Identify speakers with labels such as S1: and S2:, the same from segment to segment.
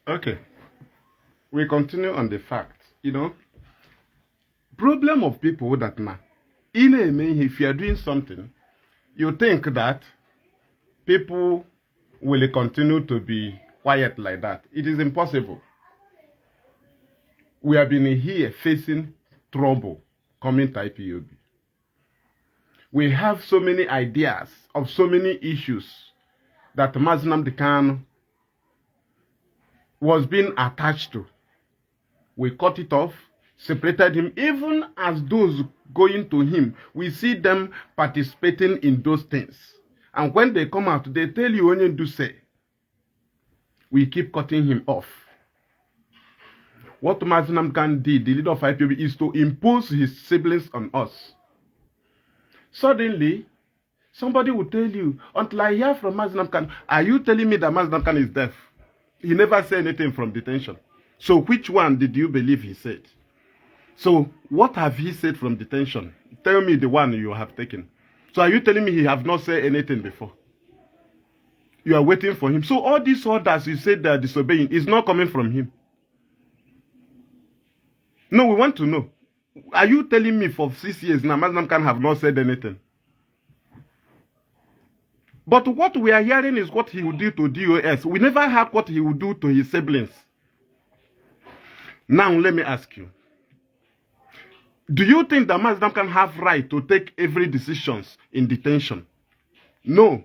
S1: Okay, we continue on the fact. Problem of people that now, in a if you are doing something, you think that people will continue to be quiet like that. It is impossible. We have been here facing trouble coming to IPOB. We have so many ideas of so many issues that Mazi Nnamdi Kanu was being attached to. We cut it off, separated him, even as those going to him, we see them participating in those things. And when they come out, they tell you, Onyendu say, we keep cutting him off. What Mazi Nnamdi Kanu did, the leader of IPOB, is to impose his siblings on us. Suddenly, somebody will tell you, until I hear from Mazi Nnamdi Kanu, are you telling me that Mazi Nnamdi Kanu is deaf? He never said anything from detention. So which one did you believe he said? So what have he said from detention? Tell me the one you have taken. So are you telling me he have not said anything before? You are waiting for him. So all these orders you said they are disobeying is not coming from him. No, we want to know. Are you telling me for 6 years now, Mazi Nnamdi Kanu have not said anything? But what we are hearing is what he would do to DOS. We never heard what he would do to his siblings. Now, let me ask you. Do you think that Mazi Nnamdi Kanu have right to take every decisions in detention? No.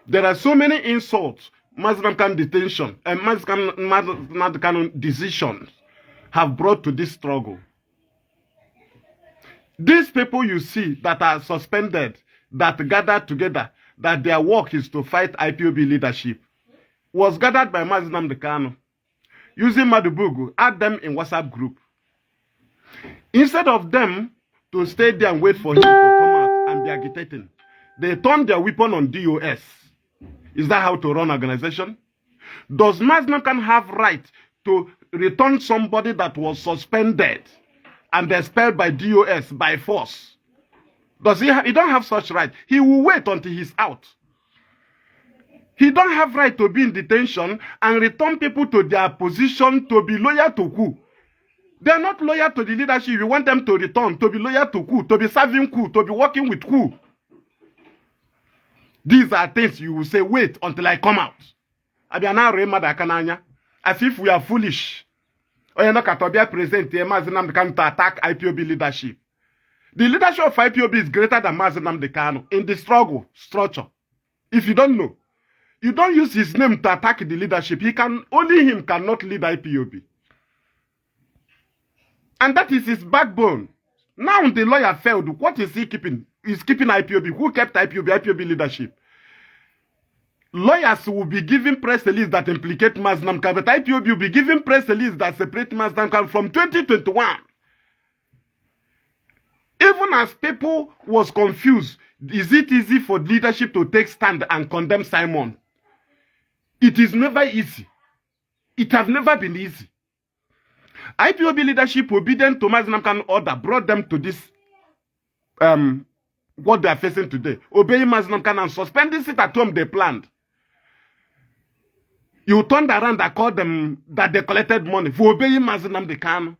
S1: There are so many insults Mazi Nnamdi Kanu detention and Mazi Nnamdi Kanu decisions have brought to this struggle. These people you see that are suspended, that gathered together, that their work is to fight IPOB leadership, was gathered by Mazi Nnamdi Kanu using Madubugu, add them in WhatsApp group. Instead of them to stay there and wait for him to come out and be agitating, they turned their weapon on DOS. Is that how to run organization? Does Mazi Nnamdi Kanu have right to return somebody that was suspended and expelled by DOS by force? Does he? He don't have such right. He will wait until he's out. He don't have right to be in detention and return people to their position to be loyal to who? They are not loyal to the leadership. You want them to return, to be loyal to who? To be serving who? To be working with who? These are things you will say, wait until I come out. Abịa na-arụ mmadụ aka n'anya as if we are foolish. Onye nọkata ọbịa present Mazi Nnamdi Kanu to attack IPOB leadership. The leadership of IPOB is greater than Mazi Nnamdi Kanu in the struggle structure. If you don't know, you don't use his name to attack the leadership. He can only him cannot lead IPOB. And that is his backbone. Now the lawyer failed. What is he keeping? He's keeping IPOB. Who kept IPOB? IPOB leadership. Lawyers will be giving press release that implicate Mazi Nnamdi Kanu, but IPOB will be giving press release that separate Mazi Nnamdi Kanu from 2021. Even as people was confused, is it easy for leadership to take stand and condemn Simon? It is never easy. It has never been easy. IPOB leadership, obedient to Mazi Nnamdi Kanu order, brought them to this, what they are facing today. Obeying Mazi Nnamdi Kanu and suspending sit at home they planned. You turned around and called them that they collected money for obeying Mazi Nnamdi Kanu.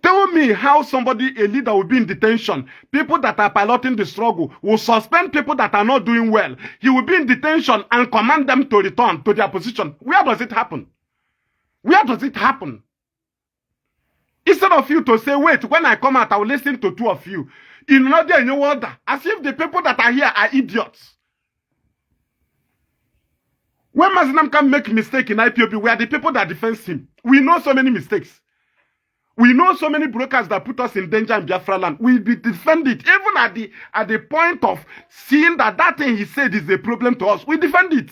S1: Tell me how somebody, a leader, will be in detention. People that are piloting the struggle will suspend people that are not doing well. He will be in detention and command them to return to their position. Where does it happen? Where does it happen? Instead of you to say, wait, when I come out, I will listen to two of you. In another new order, as if the people that are here are idiots. When Mazi Nnamdi Kanu make mistake in IPOB, we are the people that defend him. We know so many mistakes. We know so many brokers that put us in danger in Biafra land. We be defend it. Even at the point of seeing that that thing he said is a problem to us, we defend it.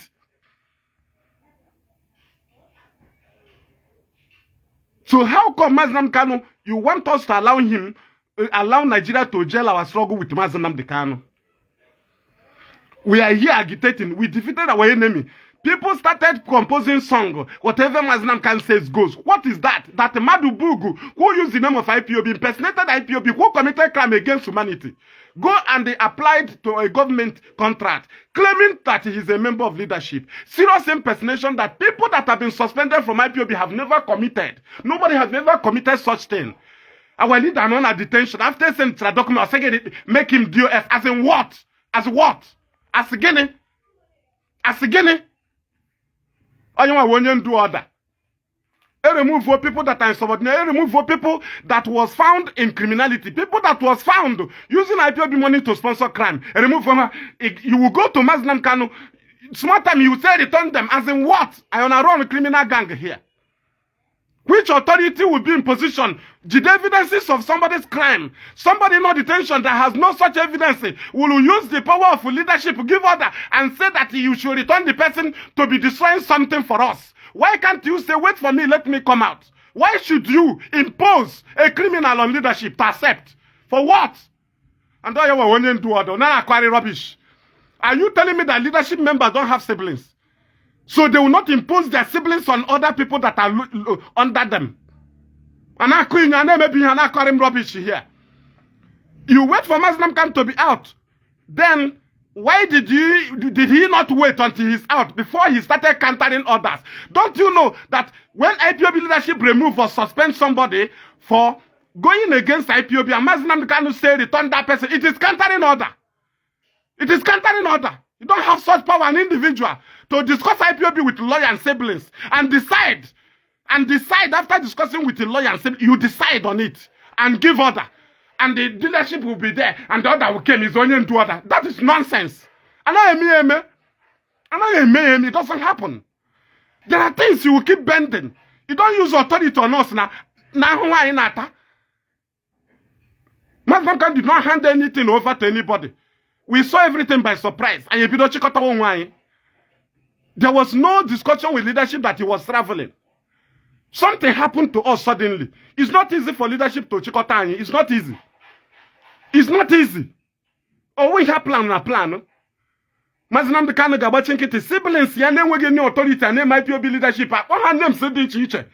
S1: So how come Mazi Nnamdi Kanu, you want us to allow him, allow Nigeria to jail our struggle with Mazi Nnamdi Kanu? We are here agitating. We defeated our enemy. People started composing song. Whatever Mazi Nnamdi Kanu says goes. What is that? That Madu Bugu, who used the name of IPOB, impersonated IPOB, who committed crime against humanity, Go and they applied to a government contract, claiming that he is a member of leadership. Serious impersonation that people that have been suspended from IPOB have never committed. Nobody has ever committed such thing. Our leader nọ na detention after sent a document saying make him DOS. As in what? As what? As gịnị? As gịnị? Onye nwa onye ndu order. E remove people that are insubordinate, e remove people that was found in criminality, people that was found using IPOB money to sponsor crime. E remove them. You will go to Mazi Nnamdi Kanu, small time you will say return them. As in what? I on a run criminal gang here. Which authority will be in position? The evidences of somebody's crime, somebody in detention that has no such evidence, will use the power of leadership, give order, and say that you should return the person to be destroying something for us. Why can't you say, "Wait for me, let me come out"? Why should you impose a criminal on leadership to accept? For what? And all you want to do, not acquire rubbish. Are you telling me that leadership members don't have siblings? So they will not impose their siblings on other people that are under them. And I maybe I'm calling rubbish here. You wait for Mazi Nnamdi Kanu to be out. Then why did he not wait until he's out before he started countering others? Don't you know that when IPOB leadership remove or suspend somebody for going against IPOB and Mazi Nnamdi Kanu say return that person, it is countering order. It is countering order. You don't have such power, an individual, to discuss IPOB with lawyer and siblings and decide after discussing with the lawyer and siblings, you decide on it and give order. And the leadership will be there, and the order will come is only into order. That is nonsense. Anaghị eme ya eme. Anaghị eme ya eme. It doesn't happen. There are things you will keep bending. You don't use authority on us na na ahụhụ anyị na-ata. Mazi Kanu did not hand anything over to anybody. We saw everything by surprise. Anyị ebido chịkọtawa onwe anyị. There was no discussion with leadership that he was traveling. Something happened to us suddenly. It's not easy for leadership to chịkọta anyị. It's not easy. It's not easy. Oh, we have plan na plan. Mazi Nnamdi Kanu ga-agbachi nkịtị, siblings ya na-enweghị any authority and name IPOB leadership akpọ ha names dị iche iche.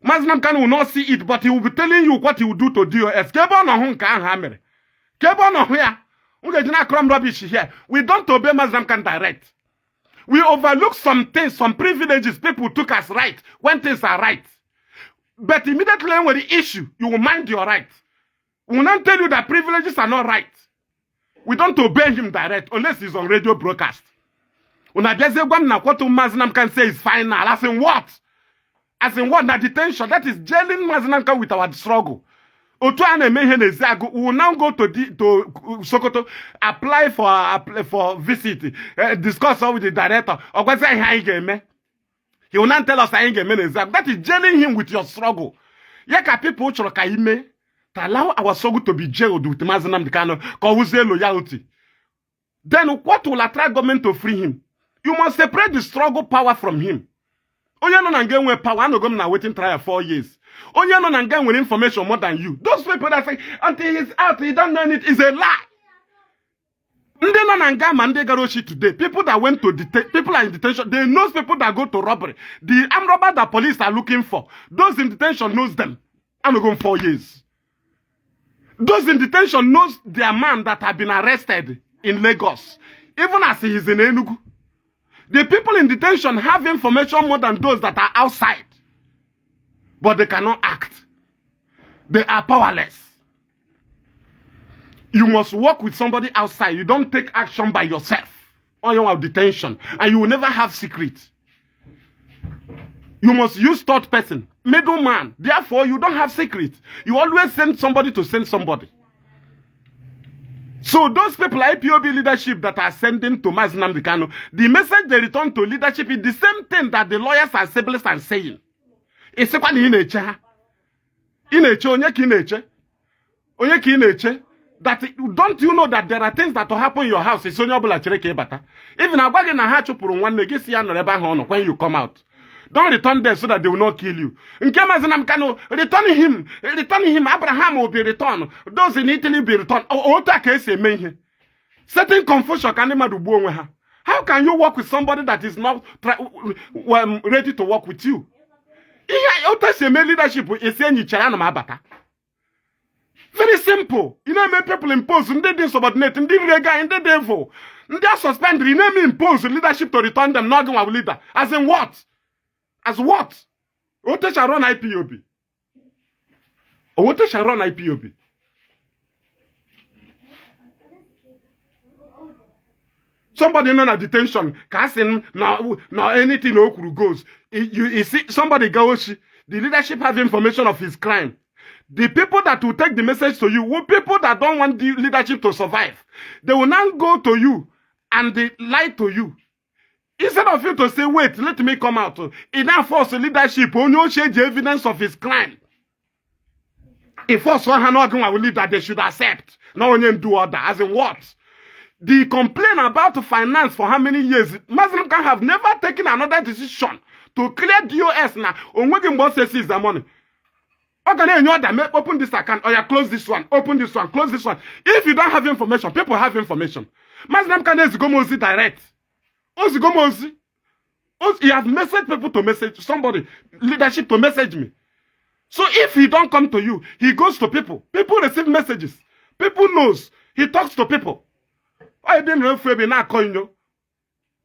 S1: Mazi Nnamdi Kanu will not see it, but he will be telling you what he will do to DOS. Ka ebe ọ nọ hụ nke ahụ ha mere. Ka ebe ọ nọ hụ ya. M ga-eji na-akọrọ m rubbish here. We don't obey Mazi Nnamdi Kanu direct. We overlook some things, some privileges people took as right when things are right. But immediately when the issue, you will mind your right. We will not tell you that privileges are not right. We don't obey him direct unless he's on radio broadcast. Una abịazie gwa m na what Mazi Nnamdi Kanu say is final. As in what? As in what? Na detention. That is jailing Mazi Nnamdi Kanu with our struggle. Otu a na-eme ihe n'ezi agụ, we will now go to Sokoto, apply for visit, discuss with the director. Ọ gwazi ihe anyị ga-eme. He will not tell us anyị ga-eme n'ezi agụ. That is jailing him with your struggle. Ya ka people chọrọ ka ime to allow our struggle to be jailed with Mazi Nnamdi Kanu ka ọ wụzie loyalty. Then what will attract government to free him? You must separate the struggle power from him. Onye nọ na nga enwe power. Anọgo m na waiting trial 4 years. Onye nọ na nga nwere information more than you. Those people that say until he's out he don't know anything is a lie. Ndị nọ na nga ma ndị gara oshi today, people that went to people are in detention, they know people that go to robbery, the armed robber that police are looking for. Those in detention knows them. Anọgo m 4 years. Those in detention knows their man that have been arrested in Lagos even as he is in Enugu. The people in detention have information more than those that are outside, but they cannot act. They are powerless. You must work with somebody outside. You don't take action by yourself on your detention, and you will never have secret. You must use third person, middleman. Therefore, you don't have secret. You always send somebody to send somebody. So those people, IPOB leadership that are sending to Mazi Nnamdi Kanu, the message they return to leadership is the same thing that the lawyers and siblings are saying. Ịsịkwa na ị na-eche ha. Ị na-eche onye ka ị na-eche? Onye ka ị na-eche? That don't you know that there are things that will happen in your house? Isi onye ọbụla chere ka ị bata. Even agwa gị na ha chụpụrụ nwanne gị si ya nọrọ ebe ahụ ọ nọ when you come out. Don't return there so that they will not kill you. Nke Mazi Nnamdi Kanu, return him, return him. Abraham will be returned. Those in Italy will be returned. Otu a ka esi eme ihe. Setting confusion ka ndị mmadụ gbuo onwe ha. How can you work with somebody that is not ready to work with you? Ihe otu esi eme leadership, esi enyi chere ana m abata. Very simple. Ị na-eme people impose ndị dị insubordinate, ndị riri ego anyị, ndị dị evil, ndị a suspend. Ị na-eme impose leadership to return them n'oge nwa leader. As in what? As what? Otecha run IPOB. Otecha run IPOB. Somebody nọ na detention ka a sị m na anything o kwuru goes. You see somebody go oshi, the leadership have information of his crime. The people that will take the message to you will people that don't want the leadership to survive. They will now go to you and they lie to you. Instead of you to say, "Wait, let me come out," it now force leadership onye ochie ji evidence of his crime. It force ha na ọgụ nwa leader they should accept na onye ndu order. As in what? The complaint about finance for how many years? Muslim can have never taken another decision to clear DOS na onweghị mgbe ọ sị seize the money. Ọ ga na-enye order, make open this account or ya close this one, open this one, close this one. If you don't have information, people have information. Muslim can ezigo m ozi direct, ozigo m ozi. He have message people to message somebody, leadership to message me. So if he don't come to you, he goes to people. People receive messages. People knows he talks to people. Ọ ebe na-efu ebe na-akọ inyo.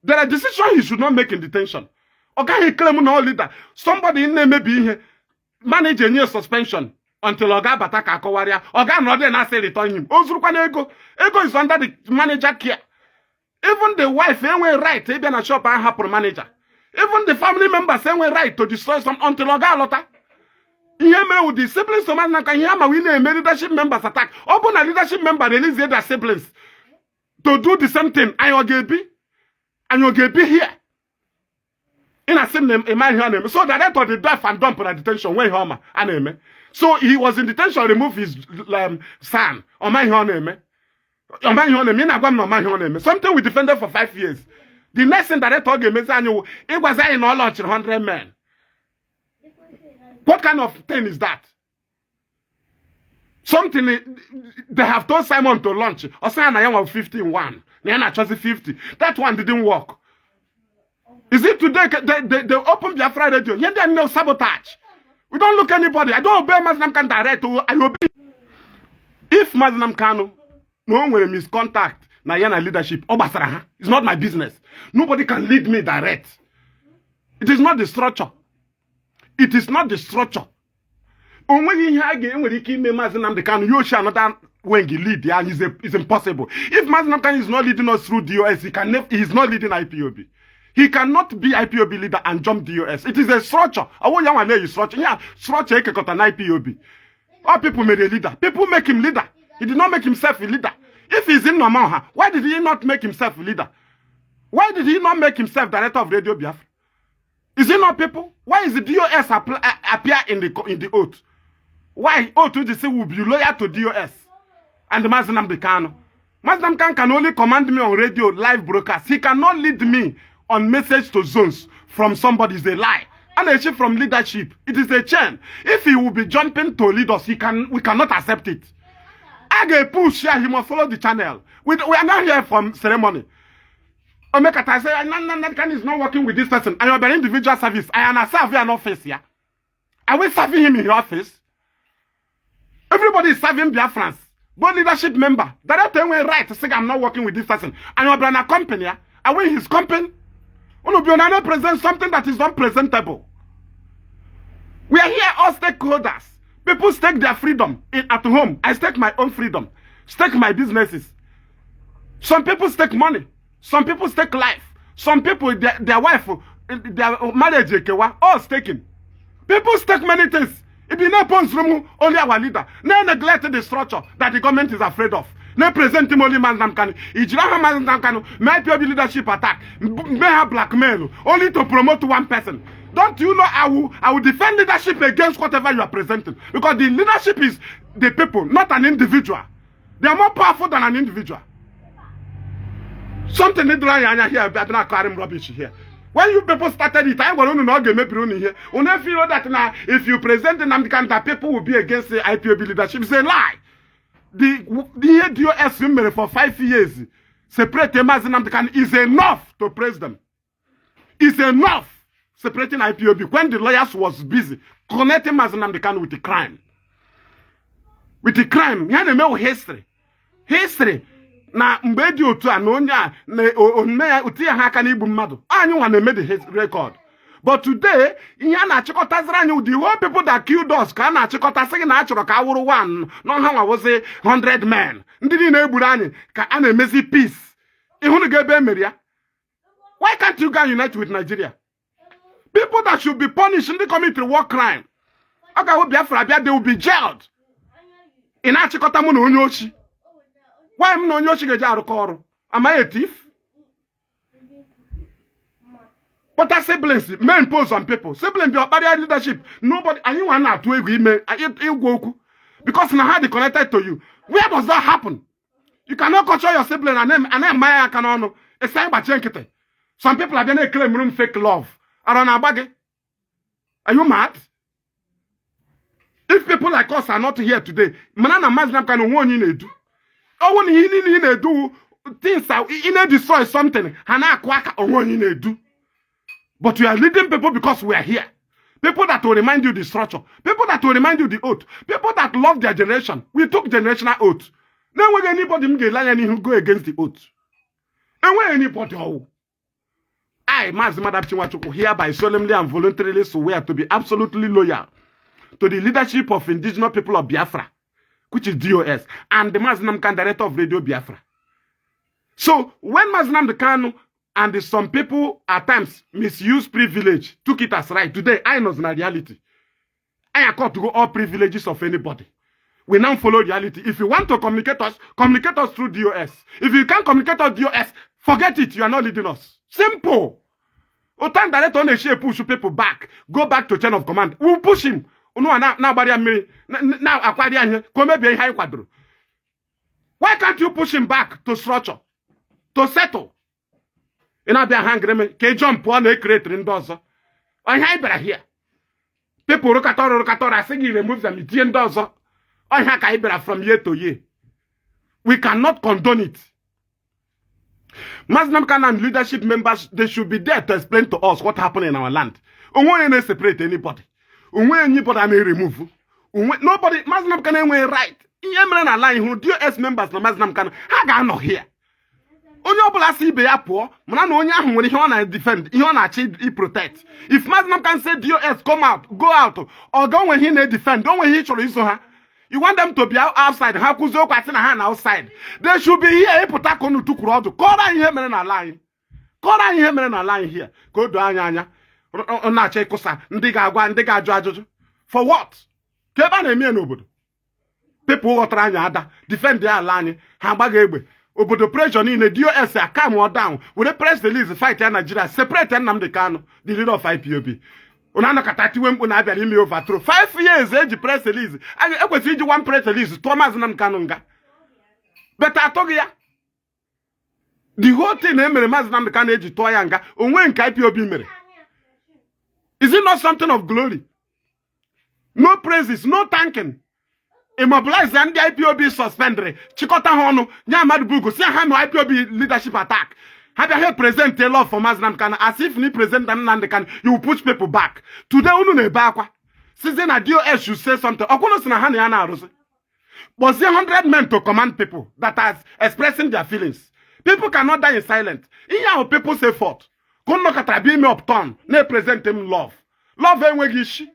S1: There are decisions he should not make in detention. Ọ gaghị claim na ọ leader. Somebody na-emebi ihe, manager enye suspension until ọ ga-abata ka akọwarịa. Ọ ga-anọrọ na asị return him. O zurukwa na ego. Ego is under the manager care. Even the wife enwe right ịbịa na shop ahụ hapụrụ manager. Even the family members enwe right to destroy some until ọ ga-alọta. Ihe mere with the siblings of Mazi ihe ama we na-eme leadership members attack. Ọ bụ na leadership member release their siblings to do the same thing, anyị ọ ga-ebi? Anyị ọ ga-ebi here? Ị na-asị m na ịma ihe ọ na-eme. So director dị deaf and dumb na detention, nwee ihe ọma a na-eme. So he was in detention, remove his son. Ọma ihe ọ na-eme, ọma ihe ọ na-eme. Ị na-agwa m na ọma ihe ọ na-eme. Something we defended for 5 years. The next thing director ọ ga-emezi anyị wụ ịgwazi anyị na ọ lọchiri 100 men. What kind of thing is that? Something they have told Simon to launch, ọ sị ya na ya nwa 50 in one, na ya na-achọzi 50. That one didn't work. Is it today they open Biafra Radio? Ihe ndị a niile sabotage. We don't look anybody. I don't obey Mazi Nnamdi Kanu direct. I obey. If Mazi Nnamdi Kanu na o nwere miscontact na ya na leadership, ọ gbasara ha. It's not my business. Nobody can lead me direct. It is not the structure. It is not the structure. O nweghị ihe a ga-enwere ike ime Maazị Nnamdi Kanu ya ochie another wing lead ya is impossible. If Maazị Nnamdi Kanu is not leading us through DOS, he can never, he is not leading IPOB. He cannot be IPOB leader and jump DOS. It is a structure. Ọwụ ya nwa na-eyi structure ya, structure ekekọta na IPOB. All people made a leader. People make him leader. He did not make himself a leader. If he's in Nomaha, why did he not make himself a leader? Why did he not make himself director of Radio Biafra? Is it not people? Why is the DOS appear in the oath? Why oath to say will be loyal to DOS and Mazi Nnamdi Kanu? Mazi Nnamdi Kanu can only command me on radio live broadcast. He cannot lead me on message to zones from somebody. Is a lie. And a shift from leadership. It is a chain. If he will be jumping to lead us, he can. We cannot accept it. I get push here. He must follow the channel. We are not here from ceremony. Omekata say, Nnamdi Kanu is not working with this person. And your individual service. I am a serve an office here. Are we serving him in your office? Everybody is serving Biafrans. Both leadership member. Director enwe right to say, "I'm not working with this person." And you're a company. Yeah? Are we his company? Unu bi na present something that is not presentable. We are here all stakeholders. People stake their freedom at home. I stake my own freedom. Stake my businesses. Some people stake money. Some people stake life. Some people, their wife, their marriage, ekewa, all staking. People stake many things. If you not room, only our leader. No neglect the structure that the government is afraid of. No present him only Mazi Nnamdi Kanu. Ijiraha Mazi Nnamdi Kanu, may IPOB leadership attack, may have blackmail, only to promote one person. Don't you know I will defend leadership against whatever you are presenting? Because the leadership is the people, not an individual. They are more powerful than an individual. Something dị anyị anya here, bịa na-akọgharị m rubbish here. When you people started it, anyị gwara unu na ọ ga-emebiri unu ihe. Unu feel that na if you present Nnamdi Kanu that people will be against the IPOB leadership. It's a lie. The ihe DOS mere for 5 years, separate Mazi Nnamdi Kanu, is enough to praise them. Is enough separating IPOB when the lawyers was busy connecting Mazi Nnamdi Kanu with the crime. With the crime ya na-eme wụ history, history na mgbe dị otu a na onye a na omume ya otu ya ha aka n'igbu mmadụ. Anyị nwa na-eme the record. But today, ihe a na-achịkọtaziri anyị, the whole people that killed us, ka a na-achịkọta sị gị na a chọrọ ka a wụrụ one n'ọha nwa wụzi 100 men. Ndị niile egburu anyị ka a na-emezi peace. Ịhụnụ gị ebe e mere ya? Why can't you go and unite with Nigeria? People that should be punished, ndị committed war crime, ọ ga-ahụ Biafra bịa, they will be jailed. Ị na-achịkọta mụ na onye ochi? Why m na onye ochi ga-eji arụkọ ọrụ? Am I a thief? Kpọta siblings may impose on people. Sibling bịa ọkparịa leadership. Nobody, anyị nwa na-atụ egwu ime ịgwa okwu because na ha dị connected to you. Where does that happen? You cannot culture your sibling and na-ema ya aka n'ọnụ, esi anyị gbachie nkịtị. Some people abịa na-eclaim room fake love. Ara na-agba gị? Are you mad? If people like us are not here today, mana na Maazị Nnamdi Kanu onwe onye ị na-edu. Ọnwụ na ihe niile ị na-edu, things are ị na-destroy something, ha na-akụ aka onwe onye ị na-edu. But you are leading people because we are here. People that will remind you the structure, people that will remind you the oath, people that love their generation. We took generational oath. Na-enweghị anybody m ga-ele anya n'ihu go against the oath. Enweghị anybody ọwụ. I, Maazị Madam Chinwachukwu, hereby solemnly and voluntarily swear to be absolutely loyal to the leadership of Indigenous People of Biafra, which is DOS, and the Maazị Nnamdi Kanu, director of Radio Biafra. So when Maazị Nnamdi Kanu and some people at times misuse privilege, took it as right, today I know in reality. I are called to go all privileges of anybody. We now follow reality. If you want to communicate us through DOS. If you can't communicate us DOS, forget it. You are not leading us. Simple. Otan director na-eshi push people back. Go back to chain of command. We'll push him. Unu a na-agbari ya mmiri, na-akwari ya ihe ka o mebie ihe anyị kwadoro. Why can't you push him back to structure? To settle? Ị na-abịa ha ngịrị ka ị jump pụọ na ecreateri ndị ọzọ. Ihe anyị bịara here. People rụkọta ọrụ, rụkọta ọrụ, asị gị remove them, itinye ndị ọzọ. Ọhịa ka anyị bịara from year to year. We cannot condone it. Maazị Nnamdi Kanu and leadership members, they should be there to explain to us what happened in our land. Onwe onye na-separate anybody. Onwe anybody a na-remove. Onwe nobody. Maazị Nnamdi Kanu enweghị right. Ihe mere na ala anyị hụrụ DOS members na Maazị Nnamdi Kanu ha ga-anọ here. Onye ọbụla si ibe ya pụọ, mara na onye ahụ nwere ihe ọ na-defend, ihe ọ na-achọ i protect. If Maazị Nnamdi Kanu say DOS come out, go out, ọ ga onwe ihe ị na-edefend, onwe ihe ị chọrọ iso ha. You want them to be outside, ha kwụzie okwu asị na ha na outside. They should be here. Ịpụta ka unu tukwuru ọdụ kọrọ anyị ihe mere n'ala anyị. Kọrọ anyị ihe mere n'ala anyị here ka o doo anyị anya. Ọ na-achọ ịkụsa ndị ga-agwa, ndị ga-ajụ ajụjụ. For what? Ka ebe a na-eme ya n'obodo. People ghọtara anyị ada defend ya ala anyị, ha agbaghị egbe. Obodo pressure niile, DOS calm down, were press release fight ya Nigeria, separate Nnamdi Kanu, the leader of IPOB. Unu anọkọta tiwe mkpu na abịara ime overthrow. 5 years eji press release, ekwesịrị iji one press release tụọ Maazị Nnamdi Kanu nga, better atụghị ya. The whole thing e mere Maazị Nnamdi Kanu eji tụọ ya nga onwe nke IPOB mere, is it not something of glory? No praises, no thanking. Immobilize ndị IPOB suspended, chịkọta ha ọnụ, nye Amadu Bugu, si ha na IPOB leadership attack. Ha bịa ha present a law for Maazị Nnamdi Kanu as if na present Nnamdi Kanu, you will push people back. Today unu na-ebe akwa sizie na DOS should say something. Ọkwụnụ si na ha na ya na-arụzi, kpọzie 100 men to command people that are expressing their feelings. People cannot die in silence. Ihe ahụ people say forth ka unu nọkọtara bịa ime upturn, na-epresent m love. Love enweghị isi.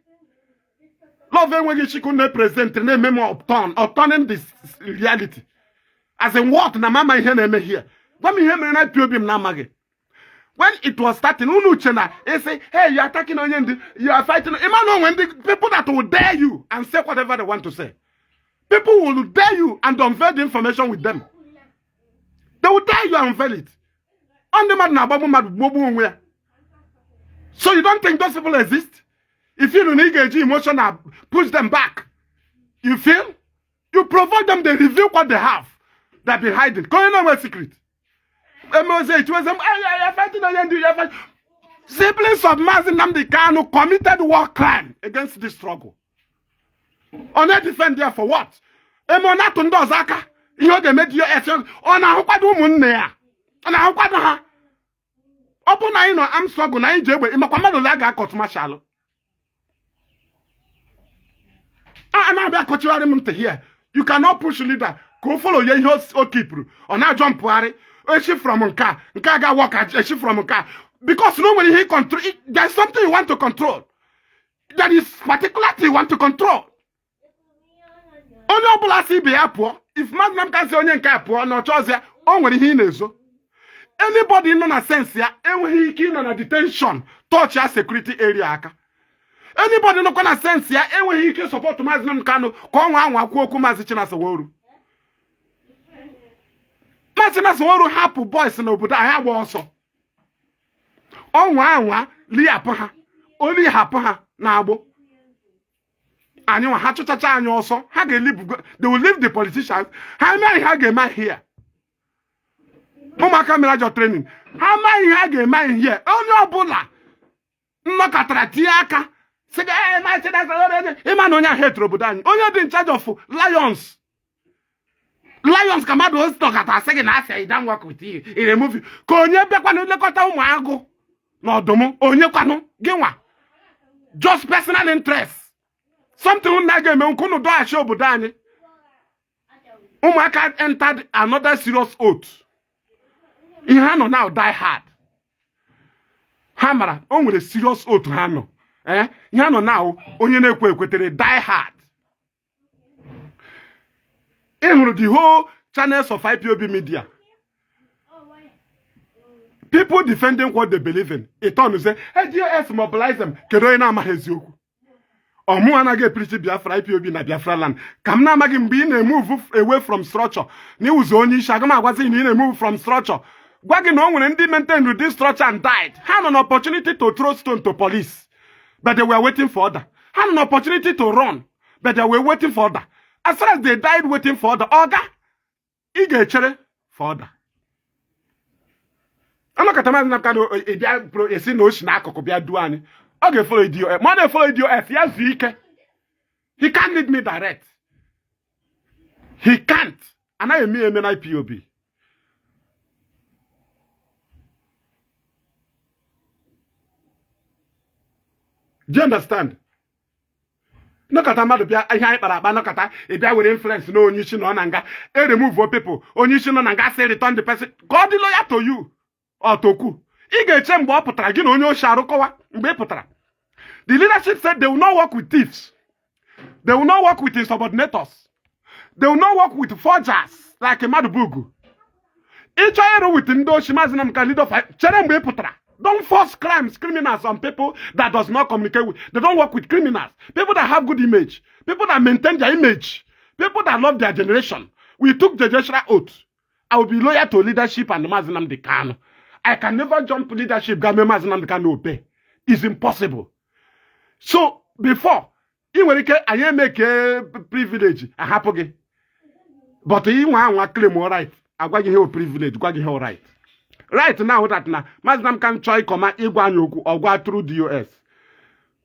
S1: Love enweghị isi ka unu na-epresent, na-eme m upturn, upturning this reality. As in what? Na mama ihe na-eme here, gwa m ihe mere na IPOB m na-amaghị. When it was starting, unu uche na isi, hey, you are attacking onye ndị you are fighting. Ịma na onwe ndị people that will dare you and say whatever they want to say. People will dare you and unveil the information with them. They will dare you and unveil it. Ọ ndị mmadụ na-agbagbu mmadụ, gbogbu onwe ya. So you don't think those people exist? If you na ị ga-eji emotional push them back, you feel you provoke them, they reveal what they have that been hiding. Ka onye na-enwe secret emeozi echiweze m ya fighting onye ndị ya fighting. Siblings of Mazi Nnamdi Kanu committed war crime against this struggle. Ọ na-defend ya for what? Eme ọ na-atụ ndị ọzọ aka ihe ọ ga-eme DOS, ọ na-ahụkwado ụmụnne ya, ọ na-ahụkwado ha. Ọ bụ na anyị nọ armed struggle na anyị ji egbe, ịmakwa mmadụ ole a ga-akọtụ marshal a na-abịa akọchigharị m ntị here. You cannot push leader ka o follow ya ihe o kipụrụ ọ na-ajọ mpụgharị echi from nke a, nke a ga-work echi from nke a, because na o nwere ihe control. There is something you want to control. There is particular thing you want to control. Onye ọbụla si ibe ya pụọ, if Maazị Nnamdi si onye nke a pụọ na ọchọzi ya, o nwere ihe ị na-ezo. Anybody nọ na sense ya enweghị ike ịnọ na detention touch ya security area aka. Anybody nọkwa na sense ya enweghị ike support Maazị Nnamdi Kanu ka ọ nwa anwa kwuo okwu Maazị Chinasa Nworu. Maazị Chinasa Nworu hapụ boys n'obodo anyị agba ọsọ, ọnwa anwa lihapụ ha, olihapụ ha na-agbụ anyị nwa ha chụchacha anyị ọsọ. Ha ga-elibugo, they will leave the politicians. Ha mee ihe ha ga-eme here. Ụmụaka mere ajọ training, ha amaghị ihe ha ga-eme anyị here. Onye ọbụla nnọkọtara tinye aka sị gị, "Ee, Maazị Chinasa Nworu," ịma na onye ahụ hetụrụ obodo anyị, onye dị in charge of lions, lions ka mmadụ ozi nọkọta sị gị na asị I don't work with you in a movie, ka onye bịakwanụ lekọta ụmụ agụ na ọdụm, onye kwanụ gị nwa, just personal interest, something na ga-eme nke unu dọghachi obodo anyị. Ụmụaka entered another serious oath. Ihe ha nọ now, die hard. Ha mara o nwere serious oath ha nọ. Ihe ha nọ now, onye na-ekwe ekwetere, die hard. Ị hụrụ the whole channels of IPOB media, people defending what they believe in. Ịtọn say AGS mobilize them. Kedu onye na-amaghị eziokwu? Ọmụ anaghị epreach Biafra, IPOB na Biafra land ka m na-amaghị. Mgbe ị na-emove away from structure na iwuzi onye isi, aga m agwazi gị na ị na-emove from structure, gwa gị na o nwere ndị maintain this structure and died. Ha nọ na opportunity to throw stone to police, but they were waiting for order. Ha nọ na opportunity to run, but they were waiting for order. As far as they died waiting for order, oga, ị ga-echere for order. Anọkọta Maazị Nnamdi Kanu bịa esi na o si n'akụkụ bịa duo anyị, ọ ga-efollow DOS. Ma ọ na-efollow DOS ya zuo ike. He can't lead me direct. He can't. Anaghị eme ya eme na IPOB. Do you understand? Nọkọta mmadụ bịa ihe anyị kpara akpa, nọkọta ị bịa were influence na onye isi nọ na nga, e remove people, onye isi nọ na nga sị return the person, ka ọ dị loyal to you ọtokwu. Ị ga-eche mgbe ọ pụtara, gị na onye ochi arụkọwa. Mgbe ị pụtara, the leadership said they will not work with thieves, they will not work with insubordinators, they will not work with forgers like mmadụ bugu. Ịchọ ịrụ with ndị ochi, Maazị Nnamdi Kanu leader of, chere mgbe ị pụtara. Don't force crimes, criminals on people that does not communicate with. They don't work with criminals. People that have good image, people that maintain their image, people that love their generation. We took the generational oath. I will be loyal to leadership and Maazị Nnamdi Kanu. I can never jump leadership ga mee Maazị Nnamdi Kanu obey. It's impossible. So before ị nwere ike anyị eme ke privilege ahapụ gị, but ị nwa anwa claim right, agwa gị ihe o privilege, gwa gị ihe o right. Right now that na Maazị Nnamdi Kanu chọọ ịkọma ịgwa anyị okwu, ọgwa through DOS.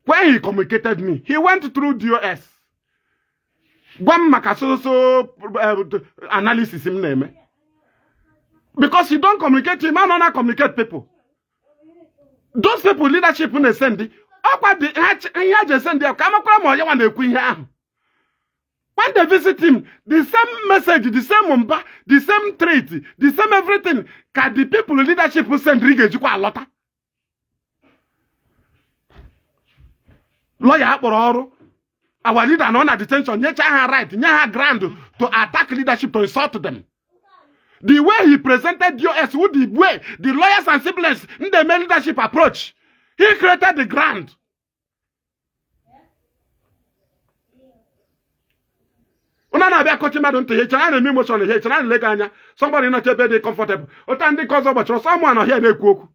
S1: When he communicated me, he went through DOS gwa m maka so so analysis m na-eme, because you don't communicate him, anọ na communicate people. Those people leadership na-esend ọkwa dị ihe ha ji esend ya ka amakwara ma onye nwa na-ekwu ihe ahụ. When they visit him, the same message, the same mba, the same trait, the same everything ka the people leadership send ga-ejikwa alọta. Lawyer akpọrọ ọrụ our leader nọ na detention, nyecha ha right, nye ha ground to attack leadership, to insult them. The way he presented DOS with the way the lawyers and siblings ndị eme leadership approach, he created the ground. Ụna na-abịa kọchi mmadụ ntị, ihe chere a na-eme emotion, ihe chere a na-ele gị anya. Somebody nọcha ebe dị comfortable ụta ndị nke ọzọ gbachara ọsọ mụ anọ here na-ekwu okwu.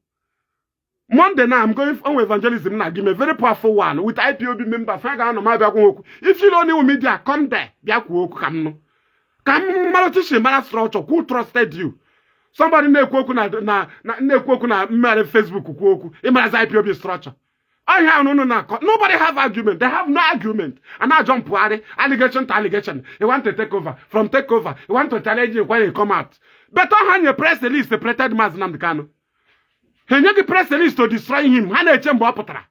S1: Monday now, I'm going on evangelism na give me a very powerful one with IPOB members. Ha ga-anọ ma bịa kwuo okwu. If you don't know media, come there, bịa kwuo okwu ka m nụ, ka m mara otu si mara structure who trusted you. Somebody na-ekwu okwu na na-ekwu okwu na mmegharị Facebook, kwuo okwu ịmarazi IPOB structure ọhịa ahụ unu na-akọ. Nobody have argument. They have no argument. A na-ajọ mpụgharị allegation to allegation. You want to take over from take over, you want to challenge you when you come out, but ọ ha nye press release separated Maazị Nnamdi Kanu. Ha enye gị press release to destroy him. Ha na-eche mgbe ọ pụtara.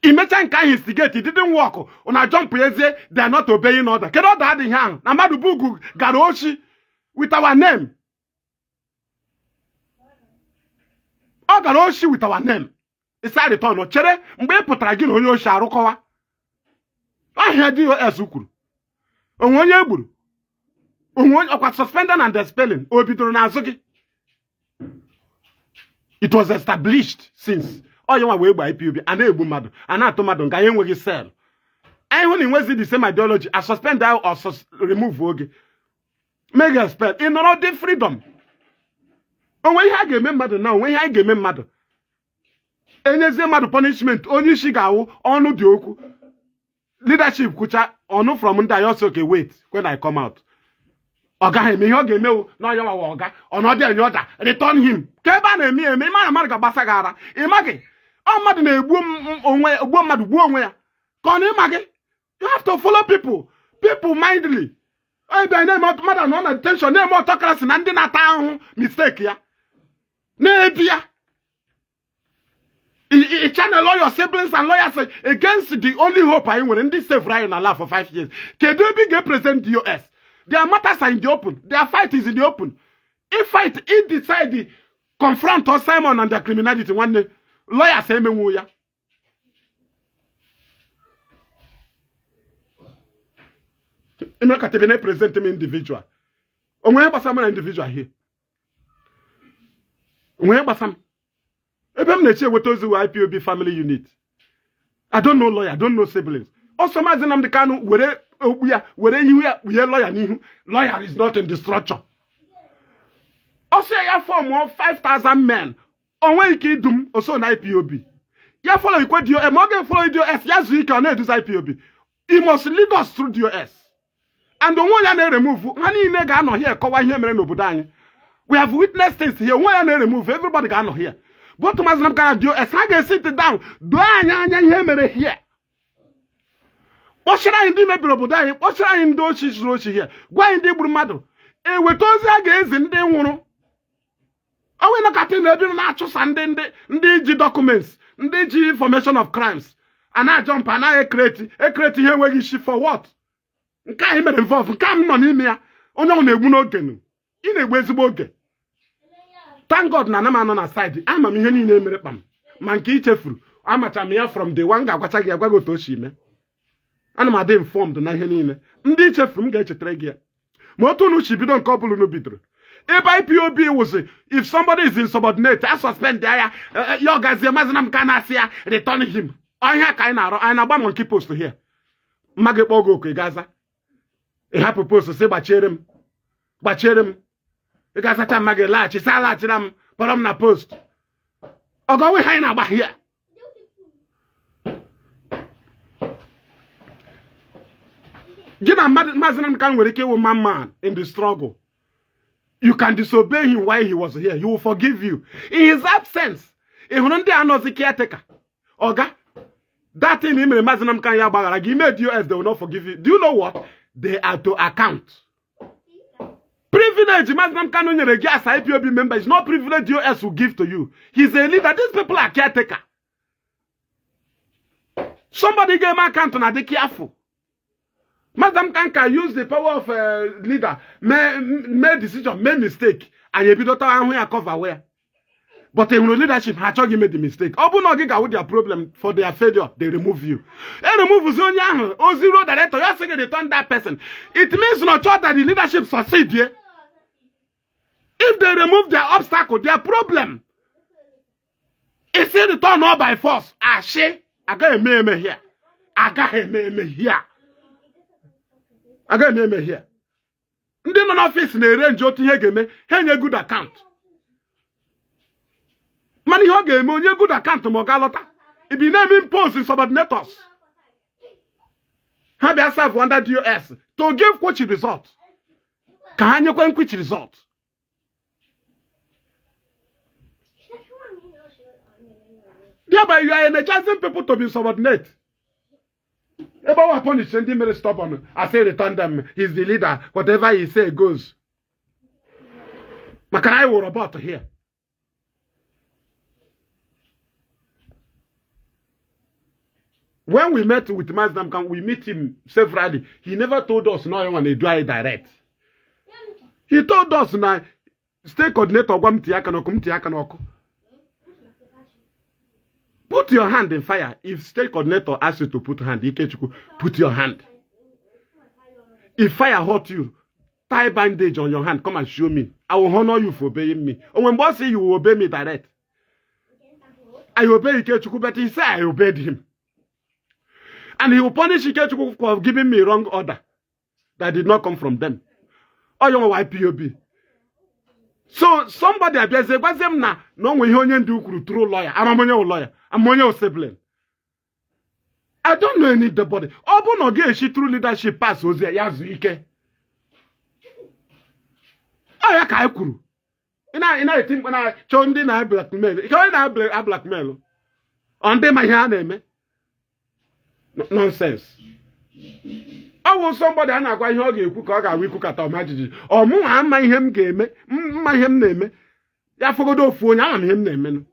S1: Imecha nke ahụ instigate, it didn't work. Una jump ezie, they are not obeying order. Kedu order adịghị ahụ na mmadụ bugu gara oshi with our name? Ọ gara oshi with our name. Ịsa return chere mgbe ị pụtara gị na onye oshi arụkọwa. Ahịa DOS kwuru onwe onye egburu onwe onye ọkwa suspending and expelling o bidoro n'azụ gị. It was established since onye nwa wee gba IPOB a na-egbu mmadụ a na-atụ mmadụ nga anyị enweghị cell. Anyị hụ na enwezi the same ideology a suspend ahụ or remove oge make expel ị nọrọ dị freedom. Onwe ihe a ga-eme mmadụ na onwe ihe anyị ga-eme mmadụ enyezie mmadụ punishment onye isi ga-awụ ọnụ dị okwu leadership kwucha ọnụ from ndị anyị ọsọ okay wait when I come out. Ọ gaghị eme ihe ọ ga-emewu na onye nwawa ọga ọnọdụ enye ọda return him ka ebe a na-eme ya eme ịma na mmadụ ga-agbasa gị ara ịma gị ọ mmadụ na-egbu onwe gbuo mmadụ gbuo onwe ya ka ọ na ịma gị. You have to follow people people mindly. Ebe na-eme mmadụ nọ na detention na-eme autocracy na ndị na-ata ahụhụ mistake ya na-ebi ya. I channel all your siblings and lawyers against the only hope anyị nwere ndị save anyị na ala for 5 years. Kedu ebe ị ga-epresent DOS? Their matters are in the open. Their fight is in the open. If fight, if decide confront us Simon and their criminality nwanne lawyers emenwu ya. Emekatebe na present m individual. Onwe ihe gbasara m na individual here. Onwe ihe gbasara m. Ebe m na-eche eweta ozi IPOB family unit. I don't know lawyer, I don't know siblings. Also Maazị Nnamdi Kanu were okpu ya were ihu ya kpughe lawyer n'ihu. Lawyer is not in the structure. Ọsọ ya form 5,000 men. O nweghị ike idu m oso na IPOB. Ya follow ikwe DOS, ma ọ ga-follow DOS ya zuo ike ọ na-eduzi IPOB. He must lead us through DOS. And onwe ya na-eremove ha niile ga-anọ here kọwa ihe mere n'obodo anyị. We have witnessed things here. Onwe ya na-eremove everybody ga-anọ here. Both Maazị Nnamdi Kanu and DOS ha ga-esit down doo anyị anya ihe mere here. Kpọchiri anyị ndị mebiri obodo anyị, kpọchiri anyị ndị ochi zuru ochi here, gwa anyị ndị gburu mmadụ, eweta ozi a ga-ezi ndị nwụrụ. Onwe nọkata na ebe na-achụsa ndị ndị ndị ji documents, ndị ji information of crimes, a na-ajọmp anaghị ekreti ekreti ihe enweghị isi for what? Nke anyị mere involve, nke a m nọ n'ime ya, onye ọ na-egbu n'oge nụ. Ị na-egbu ezigbo oge. Thank God na ana m anọ na side, ama m ihe niile mere kpam ma nke i chefuru amacha m ya from day one ga-agwacha gị agwa gị otu o si mee. Ana m adị informed na ihe niile ndị i chefuru m ga-echetara gị ya. Ma otu unu si bido nke ọ bụla unu bidoro ebe IPOB wụzi if somebody is insubordinate a suspend ya ya ọ gazie Maazị Nnamdi Kanu asị ya return him. Ọhịa ka anyị na-arụ, anyị na-agba monkey post here. Mma gị kpọọ gị oku ị gaza ị hapụ post sị gbachiere m gbachiere m ị ga-azacha mma gị laghachi sị alaghachira m kpọrọ m na post. Ọgọnwe ha anyị na-agba here. Gị na Maazị Nnamdi Kanu nwere ike ịwụ man man in the struggle. You can disobey him while he was here. He will forgive you. In his absence, ị hụrụ ndị anọzi caretaker. Oga, that thing mere Maazị Nnamdi Kanu ya gbaghara gị ime DOS, they will not forgive you. Do you know what? They are to account. Privilege Maazị Nnamdi Kanu nyere gị as IPOB member is not privilege DOS will give to you. He's a leader. These people are caretaker. Somebody ga-eme account na dị careful. Maazị Nnamdi Kanu can use the power of leader, mee decision, mee mistake, anyị ebido tawa ahụ ya cover where. But hụrụ leadership ha achọghị ime the mistake. Ọ bụrụ na ọ gị ga-awụ their problem for their failure, they remove you. E remove onye ahụ, o zero director, ya sị gị return that person. It means not that the leadership succeed here. If they remove their obstacle, their problem, it's return all by force. Ashị, agaghị eme eme here. Agaghị eme eme here. Agaghị eme eme here. Ndị nọ n'ọfịs na-ere nje otu ihe ga-eme, ha enye good account. Mana ihe ọ ga-eme onye good account ma ọ ga-alọta. Ibi na-eme impose insubordinators. Ha bịa serve under DOS to give which result. Ka ha nyekwe nkwich result. Thereby you are energizing people to be subordinate. Ebe ọ punish ndị mere stubborn, I say return them. He's the leader. Whatever he say goes. Maka na anyị wụ robot here. When we met with Mazi Nnamdi Kanu, we meet him severally. He never told us na onye nwa na-edu anyị direct. He told us na state coordinator gwa m tinye aka n'ọkụ, m tinye aka n'ọkụ. Put your hand in fire. If state coordinator asks you to put hand, Ikechukwu, put your hand. If fire hurt you, tie bandage on your hand, come and show me. I will honor you for obeying me. Onwe mgbe ọ sị you will obey me direct. I obey Ikechukwu, but he said I obeyed him. And he will punish Ikechukwu for giving me wrong order that did not come from them. Ọ ya nwe IPOB. So somebody abịazie gwazie m na onwe ihe onye ndu kwuru through lawyer. Ama m onye wụ lawyer. Ama onye wụ sibling. I don't know anybody. Ọ bụ na ọ ga-esi through leadership pass ozi ya zuo ike. Ọ ya ka anyị kwuru. Ị na-eti mkpu na chọọ ndị na-blackmail. Ike onye na-blackmail. Ọ ndị ma ihe a na-eme. Nonsense. Ọ wụ somebody a na-agwa ihe ọ ga-ekwu ka ọ ga-agwa ikwu kata ọma jijiji. Ọ mụnwa ama ihe m ga-eme, mma ihe m na-eme. Ya fọgodo ofu onye, ama m ihe m na-emenụ.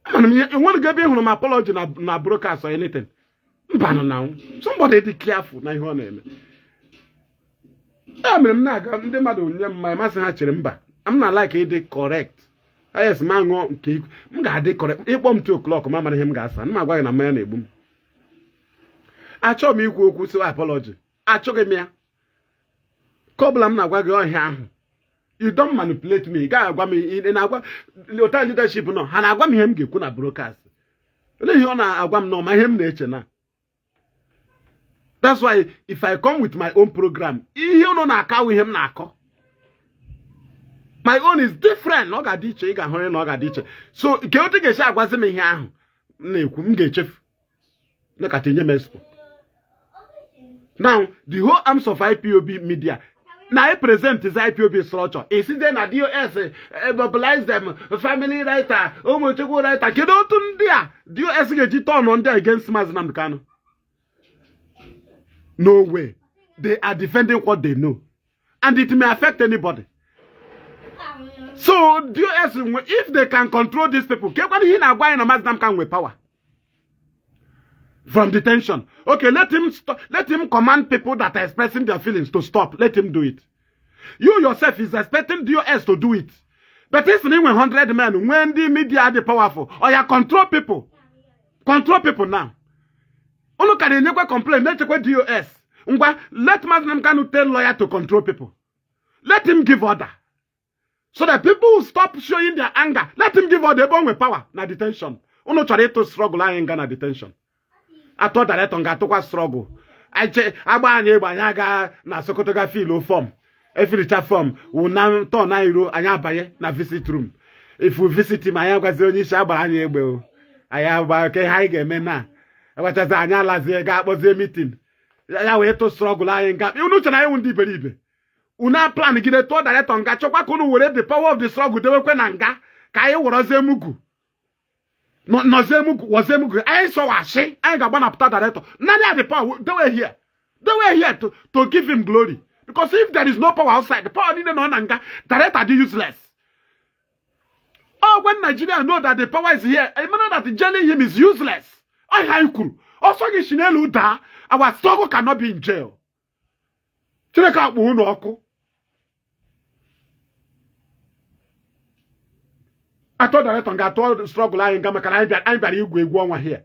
S1: Amana m ihe enweghị ebe ị hụrụ m apology na broadcast or anything. Mbanụ na somebody dị careful na ihe ọ na-eme. Ya mere m na-aga ndị mmadụ nye m mmanya, masị ha chere mba. M na like ịdị correct. Yes, ma ṅụọ nke m ga-adị correct. Ịkpọ m 2 o'clock ma mara ihe m ga-asa. M agwa gị na mmanya na-egbu m. Achọghị m ikwu okwu sị apology. Achọghị m ya. Ka ọ bụla m na-agwa gị ọhịa ahụ. You don't manipulate me. Ị gaghị agwa m, ị na-agwa ụta leadership nọ, ha na-agwa m ihe m ga-ekwu na broadcast. Olee ihe ọ na-agwa m nọ ma ihe m na-eche na. That's why if I come with my own program, ihe unu na-akọ ihe m na-akọ. My own is different. Ọ ga-adị iche, ị ga-ahụ na ọ ga-adị iche. So nke otu ga-esi agwazi m ihe ahụ m na-ekwu, m ga-echefu. Nakata enye m expo. Now, the whole arms of IPOB media na I present is IPOB structure. Isite na DOS mobilize them, family writer, ụmụchukwu writer. Kedu otu ndị a DOS ga-eji turn ndị against Mazi Nnamdi Kanu? No way. They are defending what they know. And it may affect anybody. So DOS, if they can control these people, kekwana ihe na-agwa anyị na Mazi Nnamdi Kanu nwe power from detention. Okay, let him stop, let him command people that are expressing their feelings to stop. Let him do it. You yourself is expecting DOS to do it. But if you 100 men, when the media are the powerful, or you control people, control people now. Unu ka na-enyekwa complain, na-echekwa DOS. Ngwa, let Mazi Nnamdi Kanu tell lawyer to control people. Let him give order. So that people will stop showing their anger. Let him give order ebe o nwe power na detention. Unu chọrọ ịtụ struggle anyị nga na detention. Atọ director ga-atụkwa struggle. Agba anyị egbe, anyị aga na Sokoto ga fill form. Efiricha form, wụ na turn anyị ruo, anyị abanye na visit room. If we visit him, anyị agwazi onye isi agbara anyị egbe o. Anyị agba ke ihe anyị ga-eme na. Agbachazi anyị alazie ga akpọzie meeting. Ya wee tụ struggle anyị nga. Unu chere anyị wụ ndị iberibe. Unu plan gide tụọ director nga, chọkwa ka unu were the power of the struggle dewekwe na nga ka anyị wọrọzie mugu. Nọzie mugu, wọzie mugu. Anyị sọwashi, anyị ga-agbanapụta director. Nani are the power, they were here. They were here to give him glory. Because if there is no power outside, the power niile nọ na nga, director dị useless. Oh, when Nigeria know that the power is here, I know that jailing him is useless. Ọ ihe anyị kwuru. Ọsọ gị si n'elu daa, our struggle cannot be in jail. Chineke akpọ unu ọkụ. Atọ director ga-atọ struggle anyị nga maka na anyị bịara igwu egwu ọnwa here.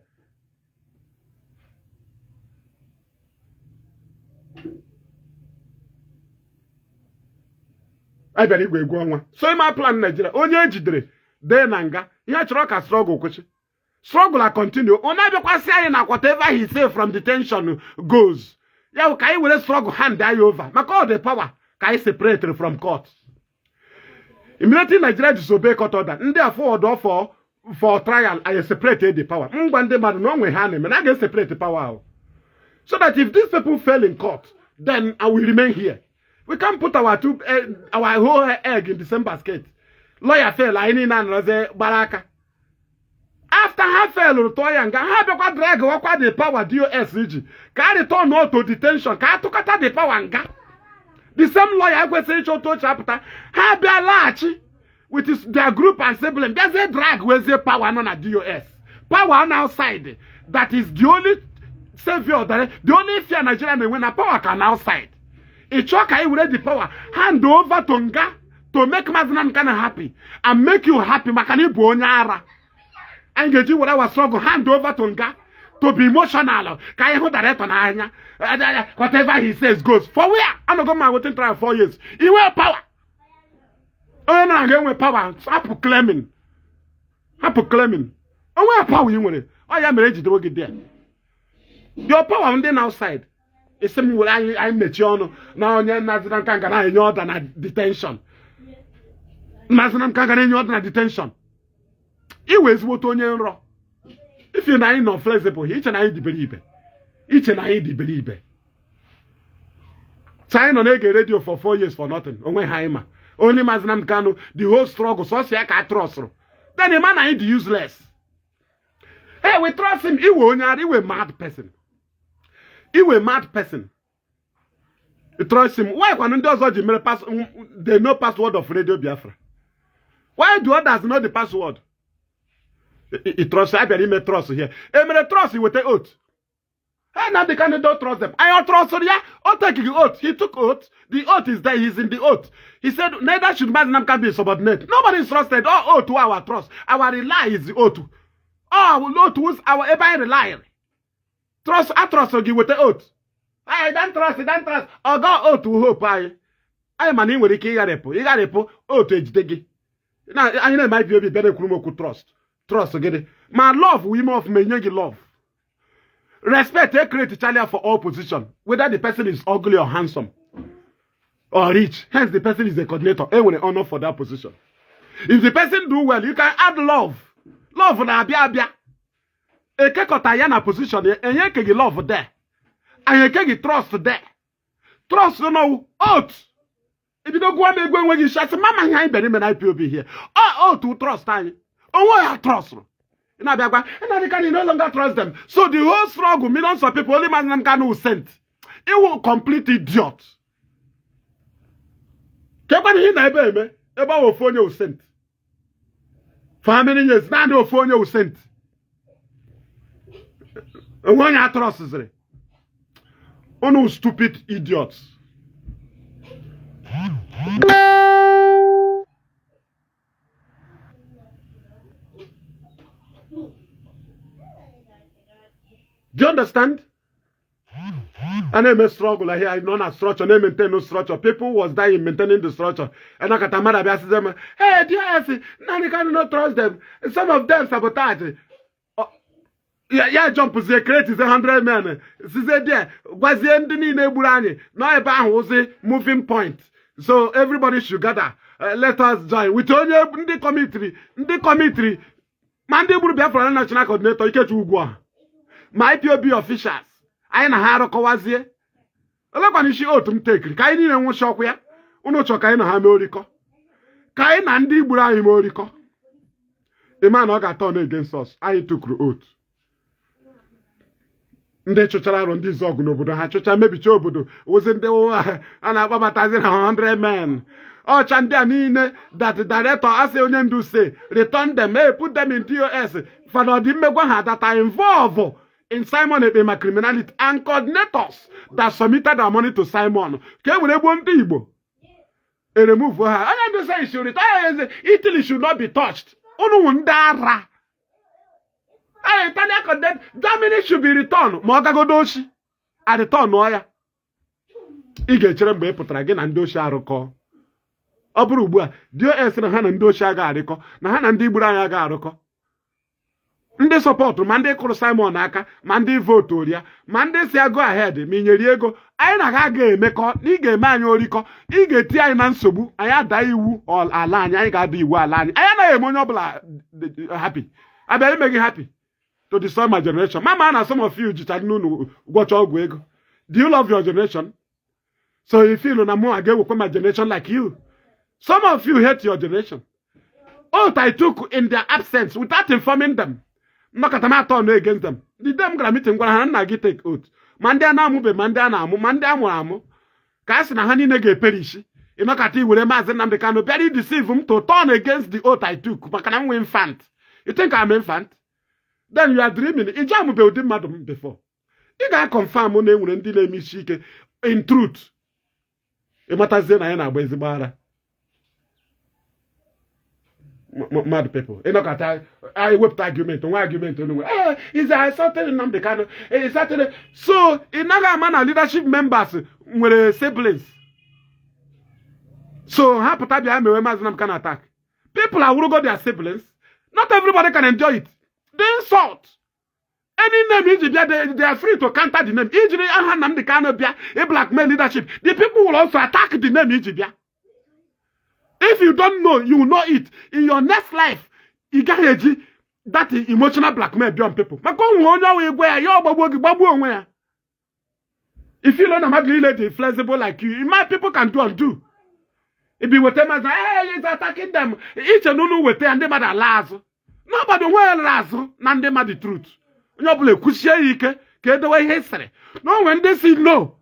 S1: Anyị bịara igwu egwu ọnwa. So ịma plan Nigeria, onye ejidere dee na nga, ihe chọrọ ka struggle kwụsị. Struggle a continue. Ọ na-abịakwasị anyị na whatever he say from detention goes. Ya bụ ka anyị were struggle hand anyị over maka all the power ka anyị separate from court. Immediately Nigeria disobey court order, ndị a forward for trial, anyị separate the power. Ngwa ndị mmadụ na onwe ha na-eme na a ga-separate power ahụ. So that if these people fail in court, then I will remain here. We can't put our whole egg in the same basket. Lawyer fail, anyị niile anọrọzie gbara aka. After ha fail tụọ ya nga, ha bịakwa drag wakwa the power DOS ji ka a return to detention, ka a tụkọta the power nga. The same lawyer ekwesịghị ịchọ otu oche apụta, ha bịa laghachi with their group and sibling, bịazie drag wezie power nọ na DOS Power na outside, that is the only savior, that the only fear Nigeria na-enwe na power ka na outside. Ị chọọ ka anyị were the power hand over to nga to make Maazị Nnamdi Kanu happy and make you happy, maka na ị bụ onye ara. Anyị ga-eji were our struggle hand over to nga to be emotional ka anyị hụ director n'anya. Whatever he says goes. For where? Anọgo ma waiting trial 4 years. Inwe power, onye na ga-enwe power, hapụ claiming, hapụ claiming. Onwe power ị nwere, ọ ya mere ejidewo gị there. Your power ndị na outside. Isi m were anyị, anyị mechie ọnụ na onye Maazị Nnamdi Kanu na-enye order na detention. Maazị Nnamdi Kanu na-enye order na detention. Iwe ezigbote onye nrọ. Ife na anyị nọ flexible, iche na anyị dị iberibe, iche na anyị dị iberibe. So anyị nọ na-ege redio for 4 years for nothing. Onwe ha anyị ma onye Maazị Nnamdi Kanu, the whole struggle, sọsọ ya ka a trustụrụ. Then ịma na anyị dị useless. Hey, we trust him. Iwe onye ara, iwe mad person, iwe mad person. You trust him. Why kwanụ ndị ọzọ ji mere pass? They know password of Radio Biafra. Why do others know the password? I trust, a bịara ime trust here. Emere trust, weta oath. Hey, Nnamdi Kanu don't trust them. I trust ya. O take the oath. He took oath. The oath is there. He's in the oath. He said neither should Mazi Nnamdi Kanu be subordinate. Nobody is trusted. All oath to our trust. Our rely is the oath. Oh, oath was our ebe anyị rely. Trust, I trust gị, weta oath. I don't trust, I don't trust. Ọgọ oath hope anyị. Anyị mana ị nwere ike ịgharịpụ, ịgharịpụ, oath ejide gị. Na anyị na-eme IPOB bịara ekwuru m okwu trust. Trust gịnị? Ma love ime ọfụma enye gị love. Respect e create channel for all position, whether the person is ugly or handsome or rich. Hence the person is a coordinator, e nwere honor for that position. If the person do well, you can add love. Love na-abịa abịa ekekọta ya na position ya. Enye eke gị love there, anyị eke gị trust there. Trust no oath. Ebido gụọ m egwu enweghị isi, asị mama ihe anyị bịara ime na IPOB here. Ọ otu trust anyị onwe ya trust ị na-abịa gwa Nnamdi Kanu no longer trust them. So the whole struggle, millions of people, only Mazi Nnamdi Kanu sent. Iwu complete idiot. Kekwana ihe na ebe eme ebe ọ ofu onye sent for how many years? Naanị ofu onye sent, onwe onye atrọsịzịrị unu. Stupid idiots. Do you understand? A na-eme struggle here, nọ na structure, na-maintain no structure. People was dying maintaining the structure. Enakọta mmadụ abịa sịze m, "Hey, DOS, Nnamdi Kanu no trust them. Some of them sabotage." Ya ya jumpzie, create 100 men, sizie there gwazie ndị niile gburu anyị nọ ebe ahụ wụzi moving point. So everybody should gather. Let us join with onye ndị committee, ndị committee, ma ndị gburu Biafra National Coordinator Ikechukwu ugwu a, ma IPOB officials anyị na ha arụkọwazie. Olekwana isi otu m tekiri ka anyị niile nwụchi ọkụ ya. Unu chọ ka anyị na ha mee orikọ, ka anyị na ndị gburu anyị mee orikọ. Ịma na ọ ga-atọ na against us. Anyị tụkuru otu ndị chụchara arụ, ndị izu ọgụ n'obodo ha chụcha mebicha obodo, ozi ndị a na-akpọbatazi na 100 men ọcha ndị a niile that director asị onye ndu say return them, hey, put them in DOS for ọdịmmegwa ha that are involved in Simon Ekpema criminality and coordinators that submitted their money to Simon ka e were gbuo ndị Igbo. Eremove ha. Onye ndu say should return. Italy should not be touched. Unu wụ ndị ara. Hey, Italian condemned Germany should be returned. Ma ọ gagodo oshi a return ya. Ị ga-echere mgbe ị pụtara gị na ndị oshi arụkọ. Ọ bụrụ ugbu a DOS na ha na ndị oshi agaghị arịkọ, na ha na ndị gburu anyị agaghị arụkọ, ndị sọpọtụ, ma ndị kụrụ Simon aka, ma ndị vote ya, ma ndị si go ahead, ma ị nyere ego, anyị na ha ga-emekọ na ị ga-eme anyị orikọ. Ị ga-eti anyị na nsogbu. Anyị ada iwu ala anyị, anyị ga-ada iwu ala anyị. Anyị anaghị eme onye ọbụla happy. Abịa ime gị happy to destroy my generation. Mama na some of you jicha n'unu gwọcha ọgwụ ego. Do you love your generation? So you feel na mụ a ga-ewekwa my generation like you. Some of you hate your generation. Oath I took in their absence without informing them, nnọkọta m atọ no against them. The day m gara meeting gwara ha nna gị take oath, ma ndị a na-amụbe, ma ndị a na-amụ, ma ndị a mụrụ amụ, ka a sị na ha niile ga-eperishi. Ịnọkọta iwere Maazị Nnamdi Kanu bịara deceive m to turn against the oath I took maka na m nwee infant. You think I'm infant? Then you are dreaming. Ị ji amụbe ụdị mmadụ m before. Ị ga-confirm na enwere ndị na-eme isi ike in truth. Ị matazie na anyị na-agba ezigbo ara. Mad people. Ịnọkọta anyị wepụta argument, nwa argument onwe. Eh, is assaulting Nnamdi Kanu. Is assaulting. So ị naghị ama na leadership members nwere siblings. So ha pụta bịa mewe Maazị Nnamdi Kanu attack. People awụrụgo their siblings. Not everybody can enjoy it. The insult. Any name iji bịa, they are free to counter the name. Ijiri aha Nnamdi Kanu bịa, ị blackmail leadership. The people will also attack the name iji bịa. If you don't know, you will know it. In your next life, ị gaghị eji that emotional blackmail bịa on people. Maka onwe onye ọnwa igwe ya, ya ọgbagbuo gị, gbagbuo onwe ya. If you know na mmadụ niile dị flexible like you, my people can do and do. Ibi weta maazị, hey, he's attacking them. Iche na unu weta ya, ndị mmadụ ala azụ. Nobody onwe ya lara azụ na ndị mmadụ truth. Onye ọbụla ekwuchie ya ike ka edowe ihe sịrị. Na onwe ndị si no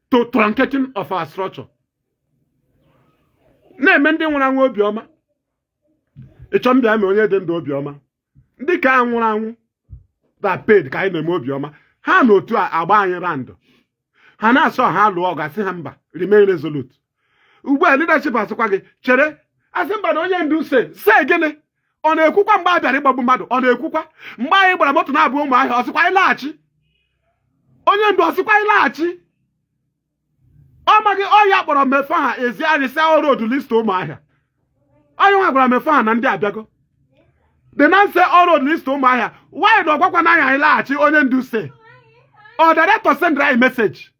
S1: to truncating of our structure. Na-eme ndị nwụrụ anwụ obiọma. Ịchọ m bịa mee onye dị ndụ obiọma. Ndị ka nwụrụ anwụ that paid ka anyị na-eme obiọma. Ha na otu a agba anyị randụ. Ha na-asọ ha lụọ ọgụ, asị ha mba, remain resolute. Ugbu a leadership asịkwa gị chere, asị mba na onye ndu se se gịnị? Ọ na-ekwukwa mgbe a bịara ịgbagbu mmadụ, ọ na-ekwukwa mgbe anyị gbara moto na-abụ Ụmụahịa, ọ sịkwa anyị laghachi. Onye ndu ọ sịkwa anyị laghachi. Ọ maghị ọya kpọrọ mmefe ha ezi arịsịa road list Ụmụahịa. Onye nwa gwara mmefe ha na ndị abịago. The man say all road list Ụmụahịa. Why na ọgwakwa na anyị laghachi onye ndu se? Ọ director send anyị message.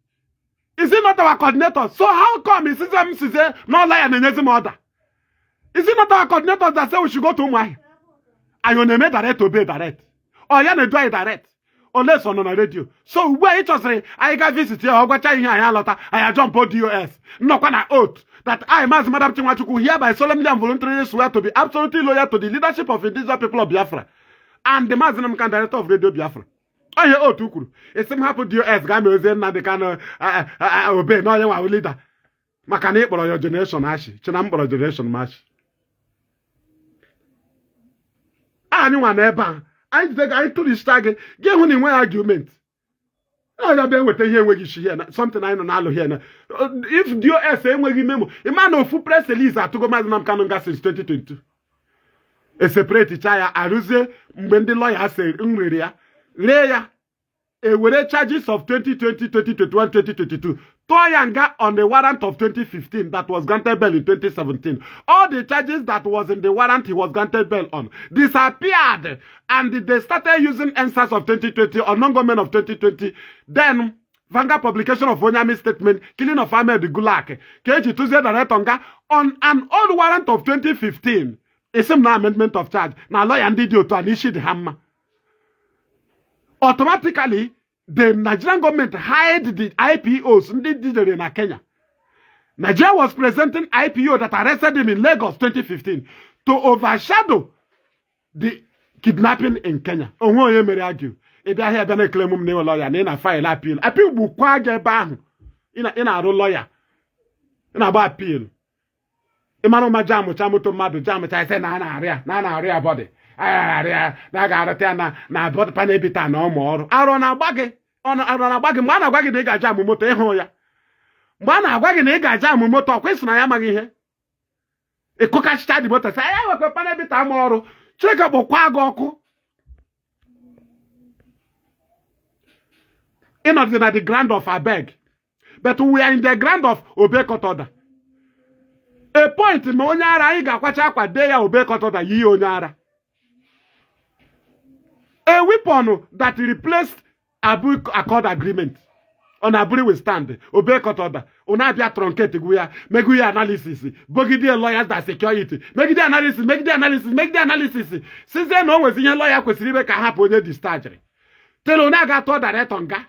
S1: Is it not our coordinator? So how come isize m size n'ọla ya na-enyezi m order? Is it not our coordinator that say we should go to Ụmụahịa? Anyị ọ na-eme direct, obey direct? Ọ ya na-edu anyị direct? Ole so nọ na redio? So ugbu a ị chọsịrị anyị ga visit ya, ọ gwacha ihe anyị alọta, anyị jump DOS. Nnọkwa na oath that I, Maazị Madam Chinwachukwu, hereby solemnly and voluntarily swear to be absolutely loyal to the leadership of Indigenous People of Biafra and the Maazị Nnamdi Kanu, director of Radio Biafra. Onye otu kwuru esi m hapụ DOS gaa mezie Nnamdi Kanu obey na onye nwa leader, maka na ị kpọrọ ya generation ashị chena m kpọrọ generation mashi. Anyị nwa n'ebe a, anyị jide gị, anyị tụrista gị, gị hụ na ị nweghị argument. Ọ bịa nweta ihe enweghị isi here na something anyị nọ na-alụ here na if DOS enweghị memo, ịma na ofu press release atụgo Maazị Nnamdi Kanu nga since 2022, e separate cha ya, arụzie mgbe ndị lọya si nrere ya ree ya, ewere charges of 2020, 2021, 2022 tụọ ya nga on the warrant of 2015 that was granted bail in 2017. All the charges that was in the warrant he was granted bail on disappeared, and they started using answers of 2020 or non-government of 2020, then Vanguard publication of Onyami statement, killing of Ahmed Gulak, ka eji tụzie director nga on an old warrant of 2015. Esi m na amendment of charge na lawyer ndị dị otu a na isi dị ha mma. Automatically the Nigerian government hide the IPOs ndị jidere na Kenya. Nigeria was presenting IPO that arrested him in Lagos 2015 to overshadow the kidnapping in Kenya. Onwe onye mere argue. Ị bịa ahịa bịa na-ekele m na ịwụ lawyer na ị na file appeal. Appeal gbukwa gị ebe ahụ. Ị na-arụ lawyer. Ị na-agba appeal. Ị mara ụma jamụcha moto mmadụ jamụcha ise na a na-arịa na a na-arịa body. A na-arịa na a ga-arụta ya na body panel beater na ọmụ ọrụ. Arụ na-agba gị, arụ na-agba gị mgbe a na-agwa gị na ị ga-aja amụ moto ịhụ ya. Mgbe a na-agwa gị na ị ga-aja amụ moto, ọkwa ịsị na ya amaghị ihe. Ịkụkachicha dị moto sị ya nwekwa panel beater ama ọrụ. Chineke kpọkwa gị ọkụ. Ịnọdụ na the ground of abeg, but we are in the ground of obey court order. A point ma onye ara anyị ga-akwacha akwa dee ya obey court order yi onye ara. A weapon that replaced Abu Accord agreement ọ na-abụrụ we stand obey court order. Unu abịa truncate gwu ya, megu ya analysis, bogide lawyers that security, megide analysis, megide analysis, megide analysis, sizie na o nwezi ihe lawyer kwesịrị ime ka hapụ onye discharge telu onye aga tụọ director nga.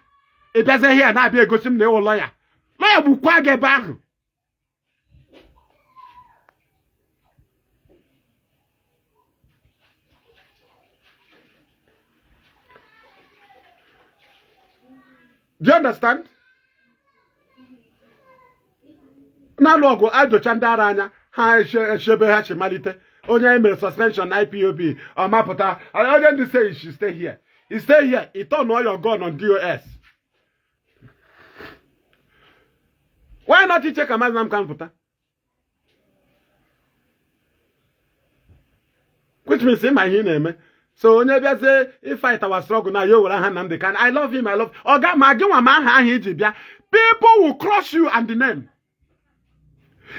S1: Ị bịazie here na-abịa egosi m na ịwụ lawyer. Lawyer gbukwa gị ebe ahụ. Do you understand? Na-alụ ọgụ ajocha ndị ara anya ha echebe ha chi malite Onye anyị mere suspension na IPOB, ọ mapụta. Onye ndu say you should stay here. You stay here, you turn all your gun on DOS. Why not iche ka Maazị Nnamdi Kanu pụta? Which means ịma ihe ị na-eme. So onye bịazie ịfight our struggle na ya were aha Nnamdi Kanu. I love him, I love. Ọga ma gị nwa ma aha ahụ iji bịa. People will crush you and the name.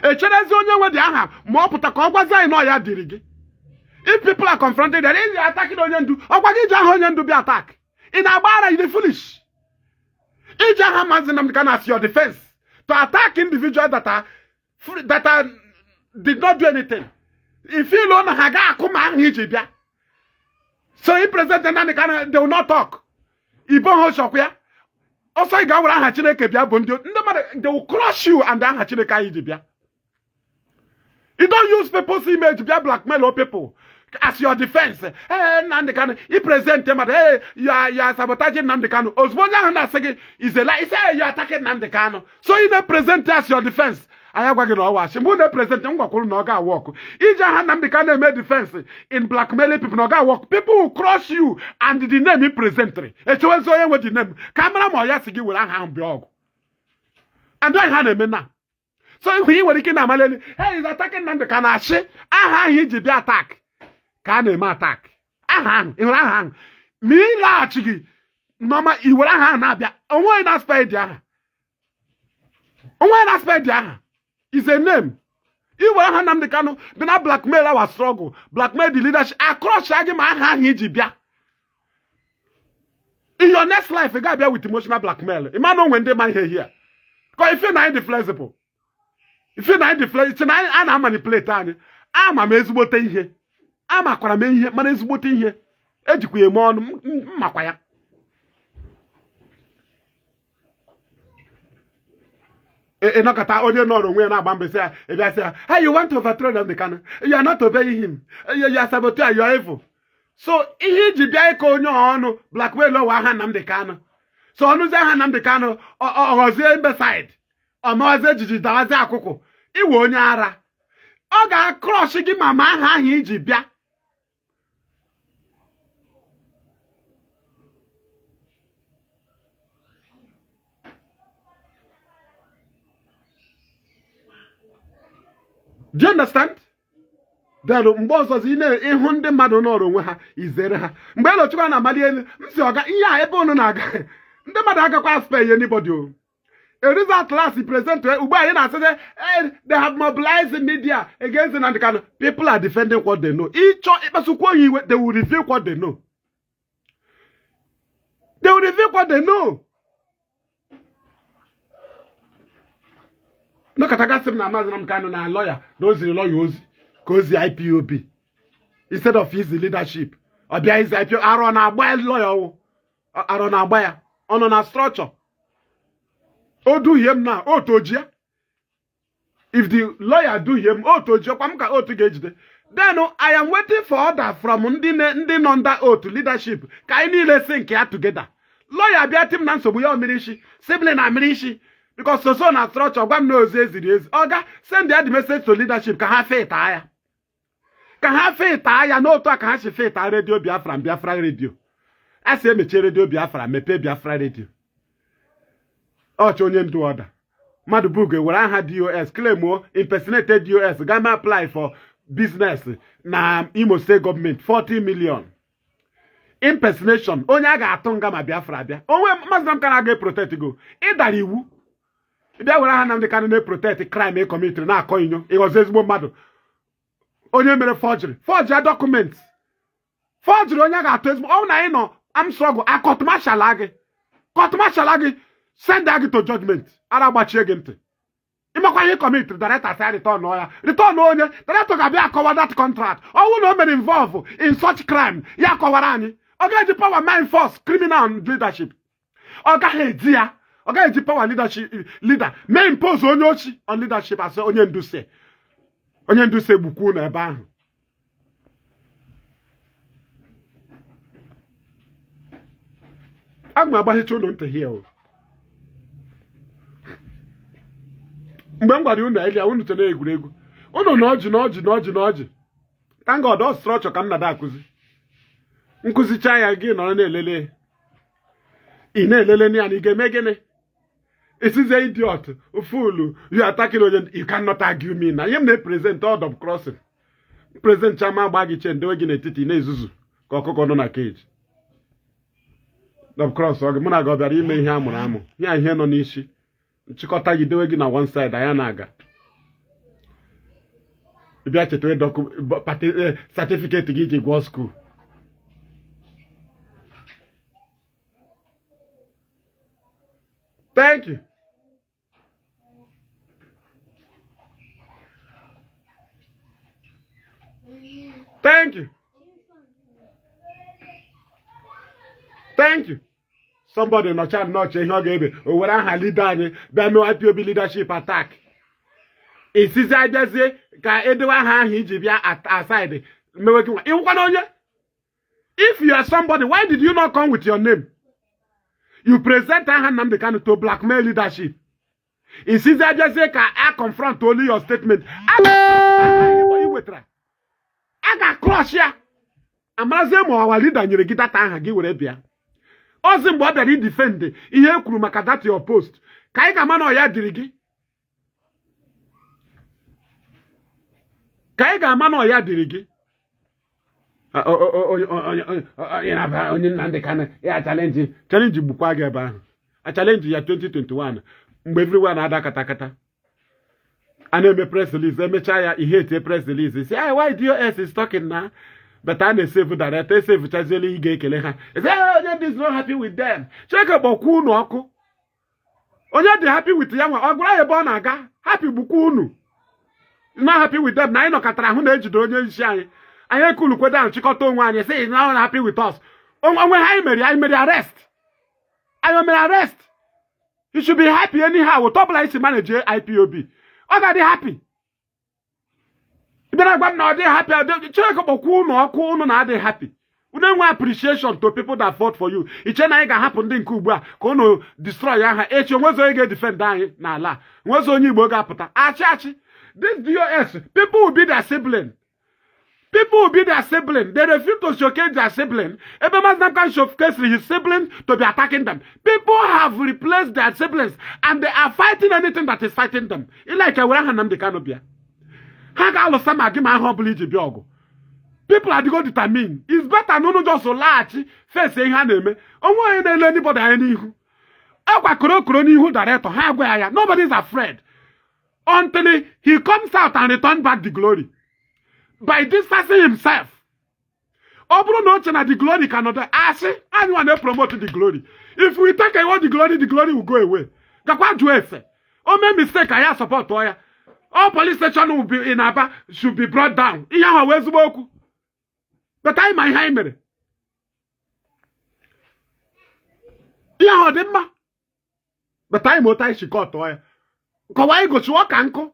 S1: Echerezi onye nwe dị aha ma ọ pụta ka ọ gwazi anyị na ọ ya dịrị gị. If people are confronted, there is attacking onye ndu. Ọkwa gị ji aha onye ndu bịa attack. Ị na-agba ara, you dey foolish. Iji aha Maazị Nnamdi Kanu as your defense to attack individuals that are did not do anything. If you know na ha ga-akụ ma ahụ iji bịa. So if President Nnamdi Kanu, they will not talk. Ibo ha chọkwa ya. Ọsọ ị ga-were aha Chineke bịa bụ ndị mmadụ, they will crush you and aha Chineke anyị ji bịa. You don't use people's image bịa blackmail all people as your defense. Hey, Nnamdi Kanu, i present him, hey, you are sabotaging Nnamdi Kanu. Ozugbo onye ahụ na-asị gị is a lie. He say, hey, you are attacking Nnamdi Kanu. So you na-present as your defense. Anyị agwa gị na ọwa asị. Mgbe na-present m gwakwuru na ọ ga-work. Iji aha Nnamdi Kanu eme defense in blackmailing people na ọ ga-work. People will crush you and the name you present. Echewezi onye nwe the name. Ka mara ma ọ ya si gị were aha ahụ bịa ọgụ. And ha na-eme na. So ihu ị nwere ike na-amali elu, hey, is attacking Nnamdi Kanu asị aha ahụ iji bịa attack ka a na-eme attack. Aha ahụ, ị hụrụ aha ahụ. Ma ị laghachighị nọma i were aha ahụ na-abịa, onwe onye na-spell dị aha. Onwe onye na-spell dị aha. Is a name. I were aha Nnamdi Kanu dị na blackmail our struggle, blackmail the leadership, across gị ma aha ahụ iji bịa. In your next life, ị ga-abịa with emotional blackmail. Ị ma na onwe ndị ma ihe here. Ka ife na anyị dị flexible. Ife na anyị dị flexible, na a na-amanipulate anyị. Ama m ezigbote ihe. Amakwara m ihe, mara ezigbote ihe. Ejikwa ya eme ọnụ, m makwa ya. Ịnọkọta onye nọrọ onwe ya na-agba mbọ sị ya, ị bịa sị ya, hey, you want to overthrow Nnamdi Kanu? You are not obeying him. You are saboteur, you are evil. So ihe iji bịa ịkọ onye ọnụ blackmail ọwa aha Nnamdi Kanu. So ọnụzie aha Nnamdi Kanu, ọ ghọzie imbecile. Ọ mawazie ejiji dawazie akwụkwụ. Iwe onye ara. Ọ ga-acrush gị ma ma aha ahụ iji bịa. Do you understand? Then mgbe ọzọzi ị na-ịhụ ndị mmadụ nọrọ onwe ha izere ha. Mgbe Elochukwu na-amali elu, m si ọga ihe a ebe unu na-aga, ndị mmadụ agakwa spare anybody o. Eriza Atlas present ugbu a anyị na-asị they have mobilized the media against Nnamdi Kanu. People are defending what they know. Ịchọ ịkpasukwu oyi iwe, they will reveal what they know. They will reveal what they know. Nọkọta gasị m na Maazị Nnamdi Kanu na lọya na o ziri lọya ozi ka ozi IPOB instead of his leadership. Ọ bịa izi IPOB, arọ na-agba lọya ọwụ. Arọ na-agba ya. Ọ nọ na structure. O duhie m na otu oji ya. If the lawyer duhie m, otu oji ọkwa m ka otu ga-ejide. Then I am waiting for order from ndị nọ under oath leadership ka anyị niile si nke ya together. Lawyer bịa tim na nsogbu ya omiri isi, sibling na mmiri isi. Because so na structure gwa m na ozi eziri ezi. Oga send ya the message to leadership ka ha feta ya. Ka ha feta ya n'otu a ka ha si feta Radio Biafra Biafra Radio. A sị emechie Radio Biafra, mepee Biafra Radio. Ọchọ onye ndu ọda. Mmadụ bugo were aha DOS claim impersonate DOS gama apply for business na Imo State government 40 million. Impersonation onye a ga-atụ nga ma Biafra bịa. Onwe Maazị Nnamdi Kanu aga protect go. Ịdara iwu. Bịa were aha Nnamdi Kanu na-protect crime ị commitiri na-akọ inyo ịghọzi ezigbo mmadụ. Onye mere forgery forgery document forgery onye a ga-atụ ezigbo ọ na anyị nọ am struggle a court martial gị, court martial gị, send gị to judgment, ara gbachie gị ntị. Ịmakwa ihe commit, director sị return ya, return onye director ga-abịa akọwa that contract. Ọ bụrụ na o mere involve in such crime, ya kọwara anyị. Ọ ga-eji power mind force criminal leadership. Ọ gaghị eji ya, ọ gaghị eji power leadership leader mee impose onye ochi on leadership asị onye ndu si onye ndu si egbukwu na ebe ahụ. Aga m agbaghecha unu ntị hie o. Mgbe m gwara unu elia unu chere egwuregwu unu na ọjị na ọjị na ọjị na ọjị. Thank God, ọ structure ka m na-ada akụzi. Nkụzicha ya, gị nọrọ na-elele, ị na-elele ya na ị ga-eme gịnị? Isizie idiot, fool, you attacking onye. You cannot argue me na ihe m na-epresent all of crossing present. Chama agba gị che ndewe gị n'etiti, na-ezuzu ka ọkụkọ nọ na cage. Of cross ọ gị, mụ na gị ọ bịara ime ihe a mụrụ amụ ya, ihe nọ n'isi nchịkọta gị, dewe gị na one side. Anya na-aga ị bịa cheta certificate gị iji gụọ school. Thank you. Thank you. Thank you. Somebody nọcha nnọọ ihe ọ ga-ebe, o were aha leader anyị bịa mee IPOB leadership attack. Isizi abịazie ka edewe aha ahụ iji bịa aside mewe gị nwa ịwụkwana onye. If you are somebody, why did you not come with your name? You present aha Nnamdi Kanu to blackmail leadership. Isizi abịazie ka a confront only your statement ị wetara, a ga-crush ya, amarazie ma ọwa leader nyere gị data aha gị were bịa ozi. Mgbe ọ bịara idefend ihe e kwuru maka data your post, ka anyị ga-ama na ọ ya dịrị gị, ka anyị ga-ama na ọ ya dịrị gị. Onye na-aba onye Nnamdi Kanu ya challenge, challenge gbukwa gị ebe ahụ. A challenge ya 2021, mgbe everywhere na-ada katakata, a na-eme press release, emechaa ya ihe etie press release si, "Hey, why DOS is talking na?" But a na-esave direct, esevuchaziela. Ị ga-ekele ha. Say, "Hey, onye dị is not happy with them." Chineke kpọkwa unu ọkụ. Onye dị happy with ya nwa, ọ gwara ya ebe ọ na-aga. Happy gbukwa unu. Not happy with them na anyị nọkọtara hụ na ejidere onye isi anyị, anyị ekulukwe down, chịkọta onwe anyị, sị not happy with us. Onwe ha anyị mere arrest, anyị mere arrest. You should be happy anyhow. Otu ọbụla isi manage IPOB, ọ ga-adị happy. Ị bịara gwa m na ọ dị happy. Chineke kpọkwa unu ọkụ. Unu na-adị happy, unu enwe appreciation to people that fought for you. Iche na anyị ga-ahapụ ndị nke ugbu a ka unu destroy aha echi? Onwezi onye ga-edefend anyị n'ala a? Onwezi onye Igbo ga-apụta achị achị? This DOS people will be their sibling. People will be their sibling. They refuse to showcase their sibling. Ebe Mazi Nnamdi showcase his sibling to be attacking them. People have replaced their siblings and they are fighting anything that is fighting them. Like were aha Nnamdi Kanu bịa, ha ga-alụsa ma gị ma aha ọbụla iji bịa ọgụ. People adịgo determined. It's better na unu just laghachi face ihe a na-eme. Onwe onye na-ele anybody anya n'ihu. Ọkwa korokoro n'ihu director ha agwa ya. Nobody is afraid until he comes out and return back the glory by distancing himself. Ọ bụrụ na o che na the glory ka nọdụ, asị anyị nwa na-promote the glory. If we take away the glory, the glory will go away. Gakwa jụọ ese. O mee mistake, anyị support ya. All police station will be in Aba should be brought down. Ihe ahụ wee ezigbo okwu, but anyị ma ihe anyị mere. Ihe ahụ ọ dị mma, but anyị ma otu anyị chịkọtụọ ya. Kọwaa anyị gochiwa ka nkụ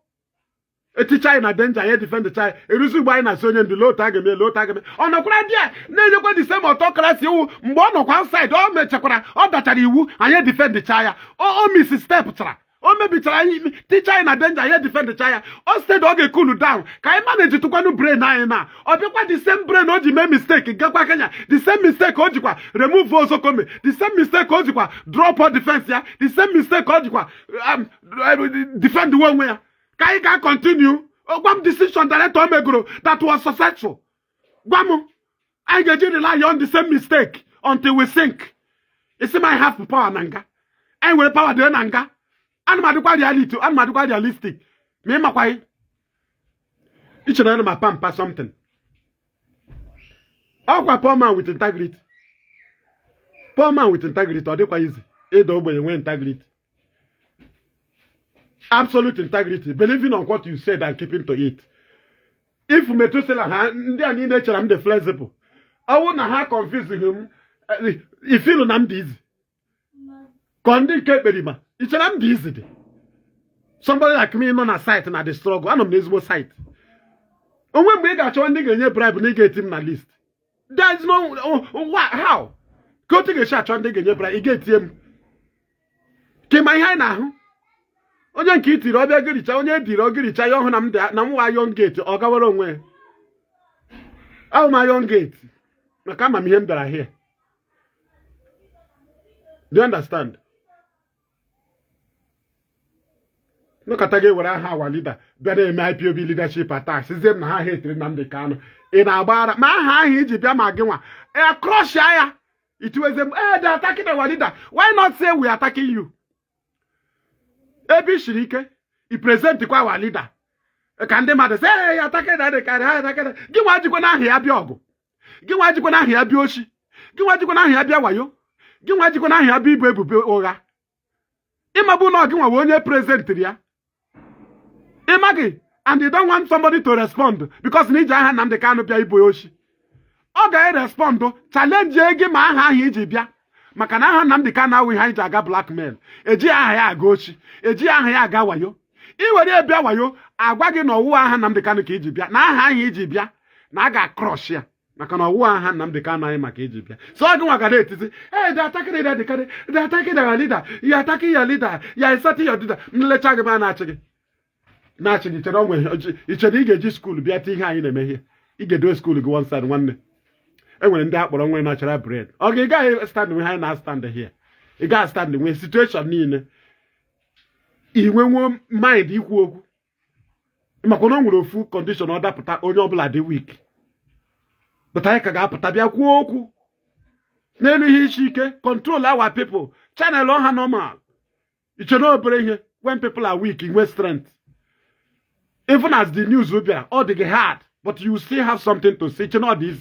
S1: eticha anyị na danger, anyị defend cha anyị. Eruzi ugbo anyị na-asị onye ndu, lee otu a ga-eme, lee otu a ga-eme. Ọ nọkwara di a na-enyekwa the same autocracy iwu. Mgbe ọ nọkwa outside, ọ mechakwara, ọ dachara iwu, anyị defend cha ya. O miss step chara, o mebichara anyị, ticha anyị na danger, anyị defend cha ya. O steady, ọ ga-ekulu down ka anyị manage tụkwanụ brain anyị na ọ bịakwa the same brain o ji mee mistake gakwa Kenya, the same mistake o jikwa remove Ozekhome, the same mistake o jikwa drop all defense ya, the same mistake o jikwa defend onwe ya, ka anyị ga continue. Gwa m decision director o megoro that was successful. Gwa m. Anyị ga-eji rely on the same mistake until we sink. Isi m anyị have power na nga, anyị nwere power dị na nga. Ana m adịkwa reality, ana m adịkwa realistic. Ma ị makwaghị, ị chere na ma pampa something. Ọkwa poor man with integrity, poor man with integrity. Ọ dịkwa easy ịda ogbenye nwee integrity, absolute integrity, believing on what you said and keeping to it. If Methuselah ha ndị a niile chere m dị flexible, ọwụ na ha confuse m, ifilu na m dị easy ka ndị nke ekperima. I chere m dị easy dị? Somebody like me nọ na site na the struggle, anọ m n'ezigbo site. Onwe mgbe ị ga-achọ ndị ga-enye bribe na ị ga-eti m na list. There is no how ka otu ga-esi achọ ndị ga-enye bribe, ị ga-etinye m ka ịma ihe anyị na-ahụ. Onye nke itiri ọbịa giricha, onye ediri ogiricha ya ọhụ na m dị na m nwa iron gate, ọ gawara onwe ya. Ahụ m iron gate maka ama m ihe m bịara here. Do you understand? Nọkọta gị were aha our leader bịa na-eme IPOB leadership attack, sizie m na ha hetiri Nnamdi Kanu. Ị na-agba ara ma aha ahụ iji bịa ma gị nwa e crush ya itiweze m, eh, they attacking our leader. Why not say we attacking you? Ebe i siri ike i present kwa our leader ka ndị mmadụ sị ee ya attacking Nnamdi Kanu, ha attacking gị nwa jikwa n'aha ya bịa ọgụ, gị nwa jikwa n'aha ya bịa oshi, gị nwa jikwa n'aha ya bịa wayo, gị nwa jikwa n'aha ya bịa ibu ebubo ụgha. Ịmabụ na gị nwa bụ onye presentịrị ya, ịma gị, and you don't want somebody to respond because na iji aha Nnamdi Kanu bịa ibu oshi. Ọ ga-erespond challenge gị ma aha ahụ iji bịa, maka na aha Nnamdi Kanu awụ ihe anyị ji aga blackmail, eji aha ya aga oshi, eji aha ya aga wayo. I were bịa wayo, agwa gị na ọwụwa aha Nnamdi Kanu ka iji bịa, na aha ahụ iji bịa na a ga-acrush ya, maka na ọwụwa aha Nnamdi Kanu anyị maka iji bịa. So gị nwa ga na-etizi, hey, they attacking Nnamdi Kanu, they attacking our leader, you attacking your leader, you insulting your leader. Nlecha gị ma na-achị gị na-achị gị, chere onwe ichere ị ga-eji school bịa tie ihe anyị na-eme ihe. Ị ga-edowe school gị one side. Nwanne, e nwere ndị akpọrọ nwere natural brain. Ọ ga ị gaghị stand nwe ha na stand here, ị gaghị stand nwe situation niile, ị nwenwo mind ikwu okwu, maka na o nwere ofu condition ọ dapụta onye ọbụla dị weak, but anyị ka ga-apụta bịa kwuo okwu n'elu ihe isi ike. Control our people, channel ha normal. Iche na obere ihe, when people are weak, nwee strength. Even as the news bịara, ọ dị gị hard, but you still have something to say. Iche na ọ dị easy.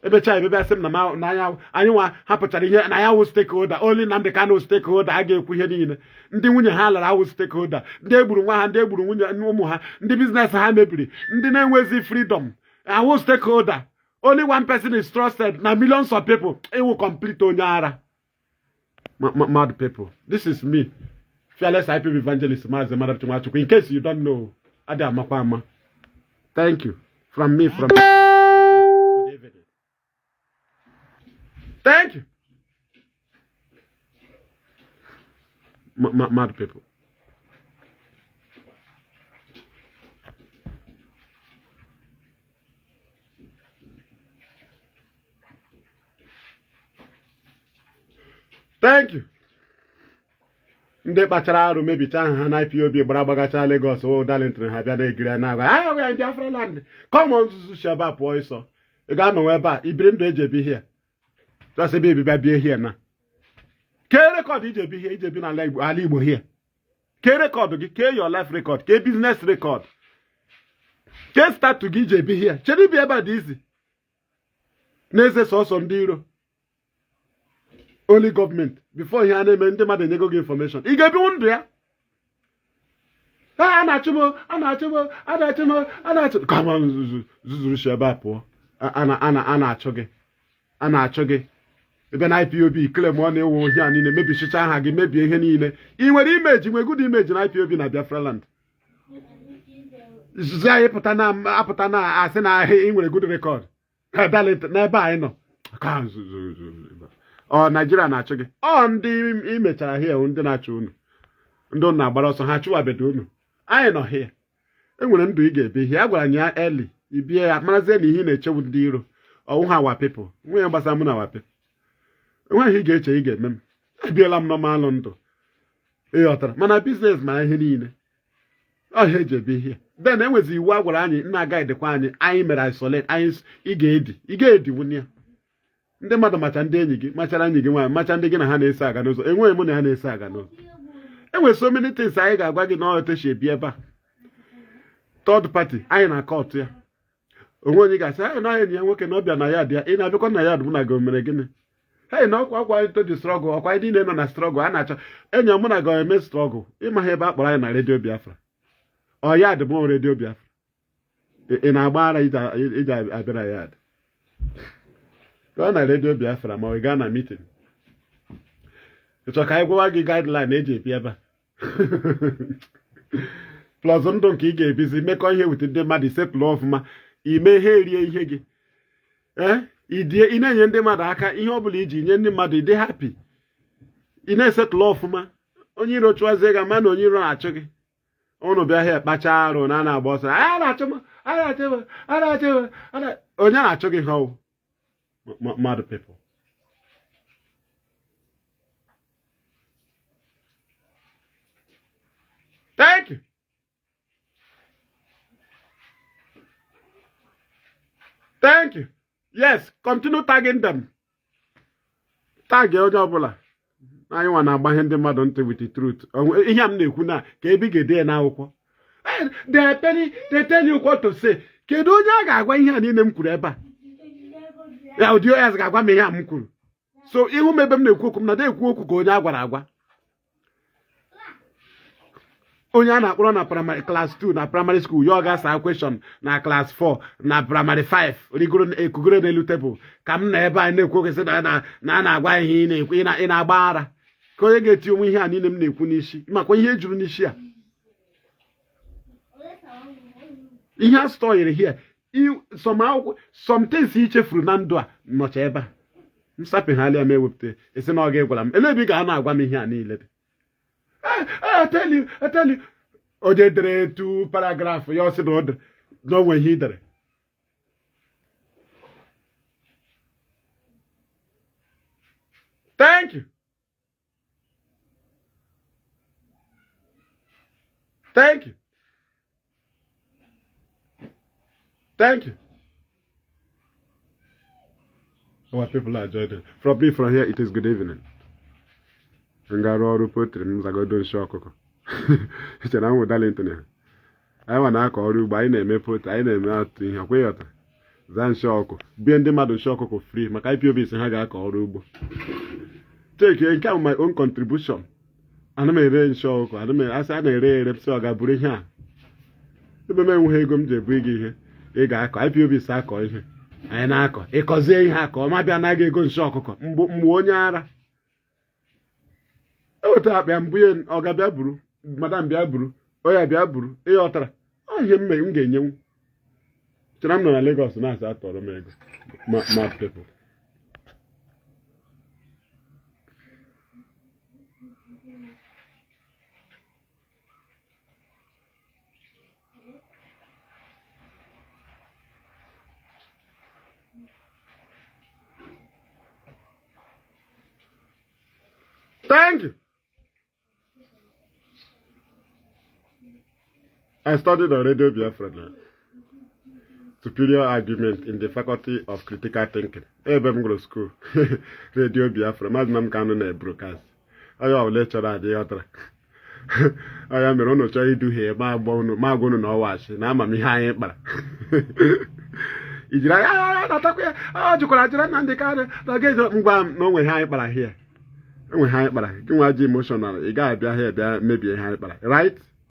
S1: Ebecha ebebe asị m na anya anyị nwa hapụchara ihe na ya wụ stakeholder only. Nnamdi Kanu stakeholder a ga-ekwu ihe niile. Ndị nwunye ha lara awụ stakeholder, ndị egburu nwa ha, ndị egburu nwunye ụmụ ha, ndị business ha mebiri, ndị na-enwezi freedom awụ stakeholder. Only one person is trusted na millions of people. Iwu complete onye ara. Mad people. This is me, fearless IPOB evangelist Maazị Madam Nwachukwu. In case you don't know, adị amakwa ama. Thank you from me. From good evening. Thank you. Mad people. Thank you. Ndị kpachara arụ mebicha aha ha na IPOB gbara agbagacha Lagos o Darlington, ha bịa na-egiri na agwa ahụ ya Biafra land. Come on, nzuzu si ebe a pụọ ịsọ. Ị ga-anọnwa ebe a ibiri ndụ eji ebi here, just ebe ebibịa bie here na kee record iji ebi here, iji ebi n'ala Igbo, ala Igbo here. Kee record gị, kee your life record, kee business record, kee status gị iji ebi here. Chere ibi ebe a dị izi n'eze sọsọ ndị iro only gọọmenti. Before ihe a na-eme, ndị mmadụ enyego gị information, ị ga-ebinwu ndụ ya. A na-achụ m, a na-achụ m, a na-achụ m, a na-achụ. Kama nzuzu zuzuru si ebe a pụọ. A na-achụ gị, a na-achụ gị ebe na IPOB claim ọ na-ewu ihe a niile, mebichicha aha gị, mebie ihe niile. Ị nwere image, nwee good image na IPOB na Biafra land. Izuzu anyị pụta na apụta na asị na ị nwere good record Darlington n'ebe anyị nọ ka ọ Naijiria na-achụ gị. Ọ ndị ị mechara hie, ndị na-achụ unu, ndị unu na-agbara ọsọ, ha chụwabedo unu. Anyị nọ hie, enwere ndụ ị ga-ebi hie. A gwara anyị ya eli ibie ya, marazie na ihe ị na-echewu ndị iro ọwụ ha wa people nwe ya gbasara mụ na wa people. Enweghị ị ga-eche ị ga-eme m. Ebiela m normal ndụ, ịghọtara, mana business ma ihe niile ọhịa eji ebi ihe. Then enwezi iwu a gwara anyị nna guidekwa anyị, anyị mere isolate anyị. Ị ga-edi, ị ga-edi nwunye ya. Ndị mmadụ macha ndị enyi gị, machara enyi gị nwaanyị, macha ndị gị na ha na-eso aga n'ụzọ. Enweghị mụ na ha na-eso aga n'ụzọ. Enwere so many things anyị ga-agwa gị na ọ etechi ebi ebe a. Third party anyị na court ya onwe onye ga-asị anyị na enyi ya nwoke na ọbịa na ya dị ya. Ị na-abịakwa na ya mụ na gị mere gịnị? Hei, na ọkwa ọkwa anyị to struggle, ọkwa anyị niile nọ na struggle a na-achọ enyi mụ na gị eme struggle. Ịma ha ebe a kpọrọ anyị na redio Biafra, ọ ya dị mụ redio Biafra. Ị na-agba ara iji abịara ya dị gaa na redio Biafra ma ọ gaa na meeting. Ị chọrọ ka anyị gwawa gị guideline eji ebi ebe a, plus ndụ nke ị ga-ebizi mekọ ihe wute ndị mmadụ, isepụlụ ọfụma, ime ihe erie ihe gị, ee, ị na-enye ndị mmadụ aka, ihe ọ bụla iji nye ndị mmadụ, ịdị happy, ị na-esetụlụ ọfụma. Onye iro chụwazie gị, ama na onye iro na-achụ gị. Unu bịa here kpacha arụ na a na-agba ọsọ. A na-achụ m, a na-achụ m, a na-achụ m, onye na-achụ gị ihe mmadụ people. Thank you. Thank you. Yes, continue tagging them. Tag onye ọbụla. Anyị nwa na-agba ihe ndị mmadụ ntị with the truth. Ihe a m na-ekwu na ka ebe ị ga-ede ya n'akwụkwọ. They tell you what to say. Kedu onye a ga-agwa ihe a niile m kwuru ebe a? Ya ụdị OS ga-agwa m ihe a m kwuru. So ịhụ m ebe m na-ekwu okwu m na ekwu okwu ka onye a gwara agwa. Onye a na-akpọrọ na primary class 2 na primary school ya ọ ga-asa question na class 4 na primary 5 rigoro ekugoro n'elu tebụl ka m na ebe anyị na-ekwu okwu sị na na a na-agwa ihe ị na-ekwu ị na-agba ara ka onye ga-eti onwe ihe a niile m na-ekwu n'isi makwa ihe juru n'isi a ihe a stọnyere here some akwụkwọ some things i chefuru na ndụ a nọcha ebe a m sapeghalịa m ewepụta esi na ọ ga-egwara m ele ebe ị ga na-agwa m ihe a niile dị. I tell you, I tell you. Onye dere two paragraph ya ọ sị na ọ dere na o nwe ihe i dere. Thank you. Thank you. Thank you. Our people are joining. From me from here, it is good evening. M ga-arụ ọrụ poultry m zagodo nshi ọkụkọ. Chere anwụ Darlington ha. Anyị nwa na-akọ ọrụ ugbo, anyị na-eme poultry, anyị na-eme atụ ihe, ọkwa ịghọta. Zaa nshi ọkụkọ. Bie ndị mmadụ nshi ọkụkọ free maka IPOB sị ha ga-akọ ọrụ ugbo. Take nke ahụ my own contribution. Ana m ere nshi ọkụkọ, ana m asị a na-ere ere sị ọ ga-buru ihe a. Ebe m enweghị ego m ji ebu gị ihe ị ga-akọ IPOB sị akọ ihe anyị na-akọ ịkọzie ihe akọ ọ ma bịa naghị ego nshi ọkụkọ mgbe onye ara eweta akpa ya mbụ ya ọ ga-abịa buru madam bịa buru onye bịa buru ihe ọ tara ọ ihe m m ga-enyenwu chere m nọ na Lagos na-asị atọrọ m ego mad people. Thank you. I studied on Radio Biafra now. Superior argument in the Faculty of Critical Thinking. Ebe m gụrụ school. Radio Biafra. Maazị Nnamdi Kanu na-ebroadcast. Onye ọbụla chọrọ adị ghọtara. Ọ ya mere unu chọrọ iduhie ma agwa unu na ọwa asị na ama m ihe anyị kpara. Ijiri anya natakwa ya ọ jụkwara ajụra Nnamdi Kanu na ọ ga-eji ngwa m na o nwe ihe anyị kpara here. Enwe ihe anyị kpara gị nwa ji emotional ị gaghị abịa here bịa mebie ihe anyị kpara right?